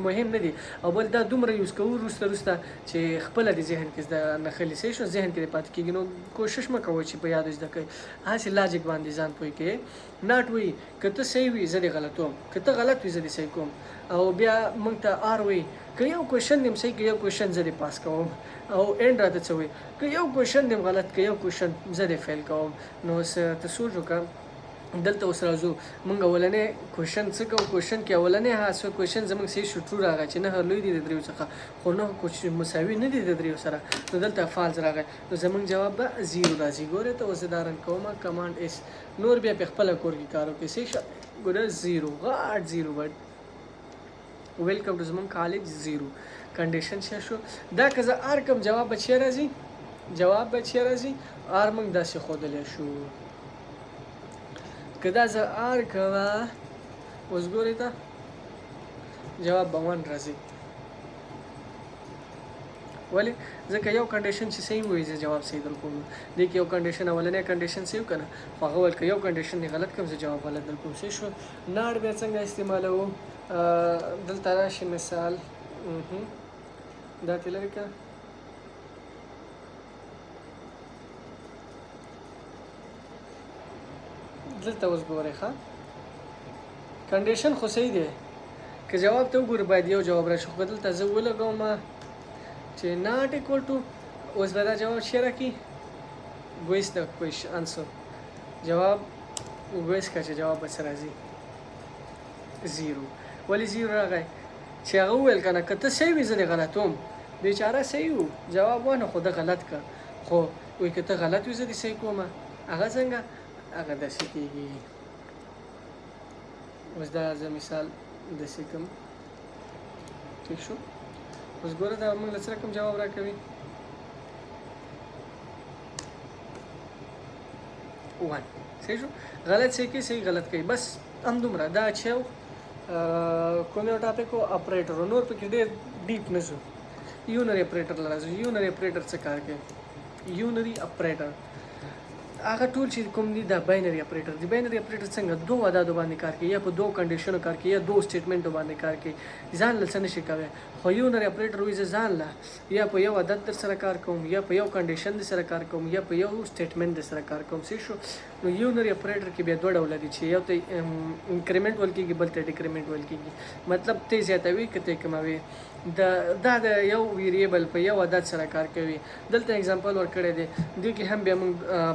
مهم نه دي، او بل دا دومره یوز کوو وروسته وروسته چې خپله د ذهن کې زده نښلي. صحیح شو؟ ذهن کې دې پاتې کېږي، نو کوشش مه کوئ چې په یادو زده کوئ، هسې لاجیک باندې ځان پوه کړئ. ناټ وایي که ته صحیح وي زه دې غلطوم، که ته غلط وي زه دې صحیح کوم. او بیا موږ ته آر وایي که یو کوشن دې صحیح که یو کوشن زه دې پاس کوم. او اینډ راته څه وایي؟ که یو کوشن دې غلط که یو کوشن زه دې فیل کوم. نو اوس ته سوچ وکړه. دلته اوس راځو، مونږ اولنې کوشن څه کوو؟ کوشن کې اولنې هڅه کوشن زمونږ صحیح شو، ټرو راغی چې 9 لوی دي د دریو څخه، خو 9 کوشن مساوي نه دي د دریو سره، نو دلته فالز راغی، نو زمونږ جواب به 0 راځي. ګوره ته اوس زه دا رن کوم، کمانډ اس، نور بیا په خپله کور کې کار وکړي. صحیح شو؟ ګوره 0، غټ 0، بټ ویلکم ټو زمونږ کالج. 0 کنډیشن شه شو. دا که زه آر کوم جواب به چی راځي؟ جواب به چی راځي؟ آر موږ داسې ښودلی شو. که دا زه آر کوم اوس ګورئ ته جواب به 1 راځي. ولې؟ ځکه یو کنډیشن چې صحیح وي زه جواب صحیح درکوم. دې کې یو کنډیشن، اولنی کنډیشن صحیح که نه، خو هغه ویل که یو کنډیشن یې غلط کړم زه جواب غلط درکوم. صحیح شو؟ ناټ بیا څنګه استعمالوو؟ دلته راشي مثال، دا ترې لرې کړه. دلته اوس ګورئ، ښه، کنډیشن خو صحیح دی، که جواب ته وګورو باید یو جواب راشي، خو دلته زه ولګوم چې ناټ ایکوال ټو، اوس به دا جواب چی راکړي؟ ګویس د کویش انسر جواب ګویس که چې جواب به څه راځي؟ 0. ولې 0 راغی؟ چې هغه وویل که نه که ته صحیح وي زه دې غلطوم. بیچاره صحیح و، جواب ونه خو ده غلط که، خو وایي که ته غلط وي زه دې صحیح کوم. هغه څنګه؟ هغه داسې کېږي. اوس دا زه مثال داسې کوم. ټیک شو؟ اوس ګوره دا موږ له څه رقم جواب راکوي؟ 1. صحیح شو؟ غلط صحیح کوي، صحیح غلط کوي، بس همدومره. دا چې کوم یو ټاپک و اپریټر، نور پکې ډېر ډیپ نه ځو. یونري اپریټر له راځو. یونري اپریټر څه کار کوي؟ یونري اپریټر هغه ټول چې کوم دي دا باینري اپریټر دي. باینري اپریټر څنګه دوو اعدادو باندې کار کوي، یا په دوو کنډیشنو کار کوي، یا دوو سټیټمنټو باندې کار کوي، ځان له څه نشي کوی. خو یونري اپریټر وایي زه ځان له یا په یو عدد در سره کار کوم، یا په یو کنډیشن در سره کار کوم، یا په یو سټیټمنټ در سره کار کوم. صحیح شو؟ نو یونري اپریټر کې بیا دوه ډوله دي چې یو ته انکریمنټ ویل کېږي، بل ته ډیکریمنټ ویل کېږي. مطلب ته زیاتوي که ته کموي. د دا د یو ویریبل په یو عدد سره کار کوي. دلته اگزامپل ورکړی دی. دې کې هم بیا موږ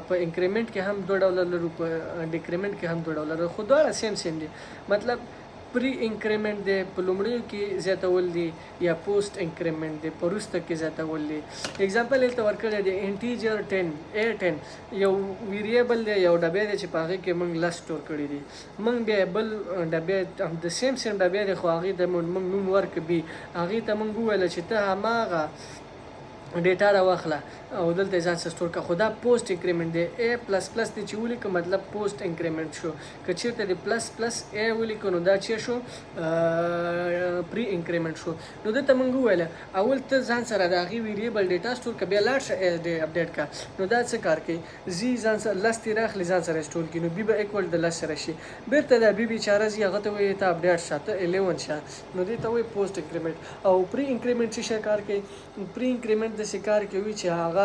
په انکریمنټ کې هم دوه ډوله لرو، په ډیکریمنټ کې هم دوه ډوله لرو، خو دواړه سیم سیم دي. مطلب پری انکریمنټ دی، په لومړیو کې زیاتول دي، یا پوسټ انکریمنټ دی، په وروسته کې زیاتول دي. اگزامپل دلته ورکړی دی، انټیجر 10 ا 10 یو ویریبل دی، یو ډبی دی چې په هغې کې موږ 10 سټور کړي دي. موږ بیا بل ډبی د سیم سیم ډبی دی، خو هغې ته موږ نوم ورکړ بي. هغې ته موږ وویل چې ته هماغه ډیټا راواخله او دلته ځان سره سټور کا. خو دا پوسټ انکریمنټ دی، ا پلس پلس دی چې ولیکو مطلب پوسټ انکریمنټ شو. که چیرته دی پلس پلس ا ولیکو نو دا چې شو پری انکریمنټ شو. نو دلته مونږ وویل اول ته ځان سره د هغې ویریبل ډیټا سټور که، بیا لاړ شه ا دی اپډیټ کا. نو دا څه کار کوي؟ زی ځان سره لس ترې راخلي، ځان سره سټور کړي، نو بی به ایکول د لس سره شي. بیرته دا بی بیچاره ځي هغه ته وایي ته اپډیټ شه، ته 11 شه. نو دې ته وایي پوسټ انکریمنټ. او پری انکریمنټ څه شی کار کوي؟ پری انکریمنټ داسې کار کوي چې هغه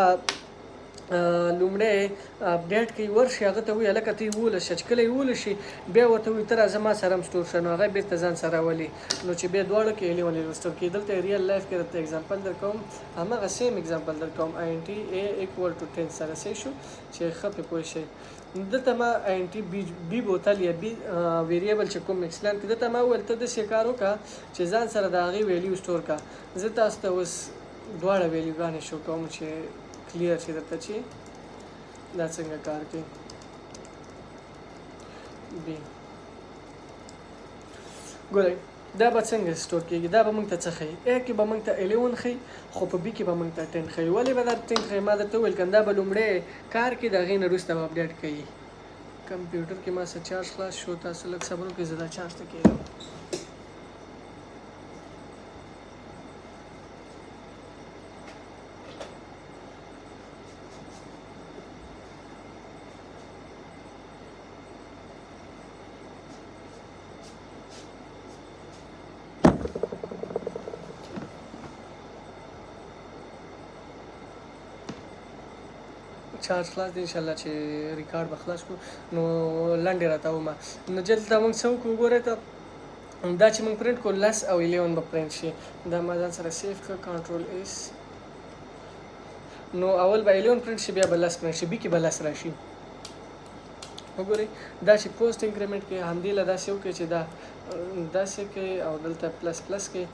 لومړی اپډیټ کوي، ورشي هغه ته وایي هلکه ته 11 شه. چې کله 11 شي بیا ورته وایي ته راځه ما سره هم سټور شه، نو هغه بیرته ځان سره راولي. نو چې بیا دواړو کې 11 11 سټور کوي. دلته ریل لایف کې درته اگزامپل درکوم، هماغه سیم اگزامپل درکوم، آی ان ټي ای ایکوال ټو 10 سره څه شو چې ښه پرې پوه شئ. دلته ما آی ان ټي بی بوتل یا بی ویریبل چې کوم اکسپلین کړ، دلته ما وویل ته داسې کار وکړه چې ځان سره د هغې ویلیو سټور کړه. زه تاسو ته اوس دواړه ویلیوګانې شو کوم چې کلیر شي درته چې دا څنګه کار کوي. بی ګورئ دا به څنګه سټور کیږي، دا به موږ ته څه ښیي؟ ا کې به موږ ته 11 ښیي، خو په بی کې به موږ ته 10 ښیي. ولې به دا 10 ښیي؟ ما درته وویل که دا به لومړی کار کوي، د هغې نه وروسته به اپډیټ کوي. کمپیوټر کې ما څه چارج خلاص شو، تاسو لږ صبر وکړئ، زه دا چارج ته کېږم. چارج خلاص دی، انشاءالله چې ریکارډ به خلاص کړو نو لنډې راته ومه. نو دلته موږ څه وکړو؟ وګورئ ته دا چې موږ پرنټ کړو لس او 11 به پرنټ شي. دا ما ځان سره سیف کړ، کنټرول اس. نو اول به 11 پرنټ شي، بیا به لس پرنټ شي، بی کې به لس راشي. وګورئ دا چې پوسټ انکریمنټ کې همدې له داسې وکړئ چې دا داسې کوي او دلته پلس پلس کوي،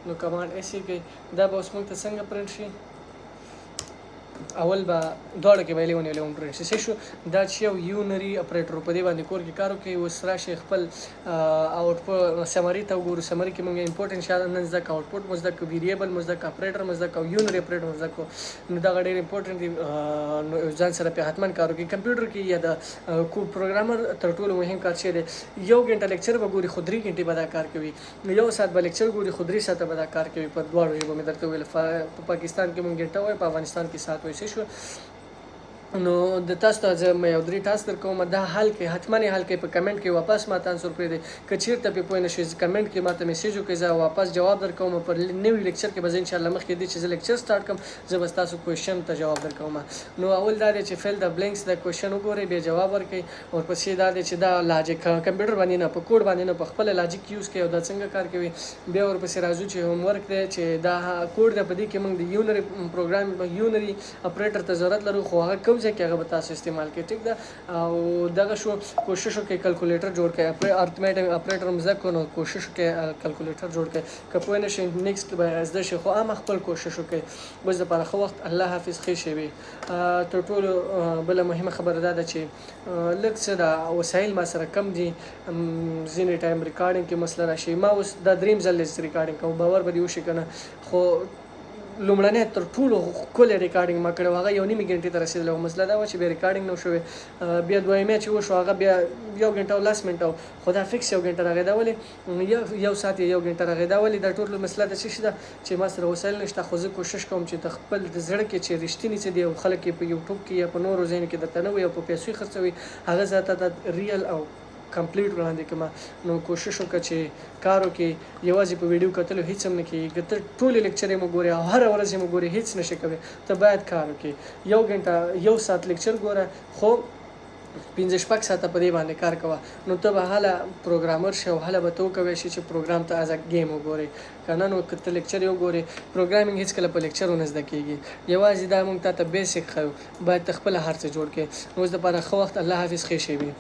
نو کمانډ اس یې کوي. دا به اوس موږ ته څنګه پرنټ شي؟ اول به دواړو کې به 11 11 پرنټ شي. څه شو؟ دا چې یو یونري اپریټر په دې باندې کور کې کار وکړي. اوس راشي خپل آوټپوټ سمري ته وګورو. سمري کې موږ امپورټ انشاءالله نن زده کړو، آوټپوټ مو زده کړو، ویریبل مو زده کړو، اپریټر مو زده کړو، یونري اپریټر مو زده کړو. نو دغه ډېر امپورټنټ دي، نو ځان سره پرې حتما کار وکړي. کمپیوټر کې یا د کو پروګرامر تر ټولو مهم کار چې دی، یو ګنټه لیکچر به ګوري خو 3 ګنټې به دا کار کوي، یو ساعت به لیکچر ګوري خو 3 ساعته به دا کار کوي. په دواړو ژبو مې درته وویل، په پاکستان کې موږ ګنټه وایو، په افغانستان کې ساعت وایو. څه شو؟ نو د تاسو ته زه یو 3 ټاسک درکوم، دا حل کړئ، حتما یې حل کړئ. په کمنټ کې واپس ما ته انسر پرېږدئ. که چېرته پرې پوه نه شئ کمنټ کې ما ته میسج وکړئ، زه واپس جواب درکوم. پر نوي لیکچر کې به زه انشاءالله مخکې دې چې زه لیکچر سټارټ کړم زه به ستاسو کوېشن ته جواب درکوم. نو اول دا دی چې فیل د بلینکس د کوېشن وګورئ، بیا جواب ورکړئ. ورپسې دا دی چې دا لاجیک کمپیوټر باندې نه، په کوډ باندې نه، په خپله لاجیک یوز کړئ او دا څنګه کار کوي. بیا ورپسې راځو چې هوم ورک دی چې دا کوډ دی، په دې کې موږ د یونري پروګرام یونري اپریټر ته ضرورت لرو، خو هغه کوم ځای کې هغه به تاسو استعمال کړئ. ټیک ده؟ او دغه شو، کوشش وکړئ کلکولیټر جوړ کړئ، ارتمیټک اپریټر هم زده کړو، نو کوشش وکړئ کلکولیټر جوړ کړئ. که پوه نه شئ نیکسټ به زده شئ، خو عامه خپل کوشش وکړئ. اوس دپاره ښه وخت، الله حافظ، ښې شېبې. تر ټولو بله مهمه خبره دا ده چې لږ څه دا وسایل ما سره کم دي، ځینې ټایم ریکارډینګ کې مسله راشي. ما اوس دا دریم ځل دی چې ریکارډینګ کوم، باور به دې وشي که نه، خو لومړنی تر ټولو ښکلی ریکارډینګ ما کړی و، هغه یو نیمې ګنټې ته رسېدلی و. مسله دا وه چې بیا ریکارډینګ نه و شوی. بیا دویمه چې وشو هغه بیا یو ګنټه او 10 منټه و، خو دا فکس یو ګنټه راغی. دا ولې یو ساعت یا یو ګنټه راغی؟ دا ولې؟ دا ټول مسله د څه شي ده چې ما سره وسایل نشته. خو زه کوشش کوم چې د خپل د زړه کې چې رښتیني څه دي او خلک یې په یوټیوب کې یا په نورو ځایونو کې درته نه وي او په پیسو یې خرڅوي، هغه زه تا ته ریل او کمپلیټ وړاندې کړم. نو کوشش وکړه چې کار وکړې، یوازې په ویډیو کتلو هیڅ هم نه کېږي. که ته ټولې لیکچرې مو ګورې او هره ورځ یې مو ګورې هیڅ نه شي کوې، ته باید کار وکړې. یو ګنټه یو ساعت لیکچر ګوره، خو 5-6 ساعته په دې باندې کار کوه، نو ته به هله پروګرامر شې او هله به ته وکوی شې چې پروګرام ته از ګیم وګورې. که نه نو که ته لیکچر یې وګورې، پروګرامینګ هیڅکله په لیکچرو نه زده کېږي. یوازې دا موږ تا ته بیسیک ښیو، باید ته خپله هر څه جوړ کړې. نو اوس دپاره ښه وخت، الله حافظ، ښې شېبې.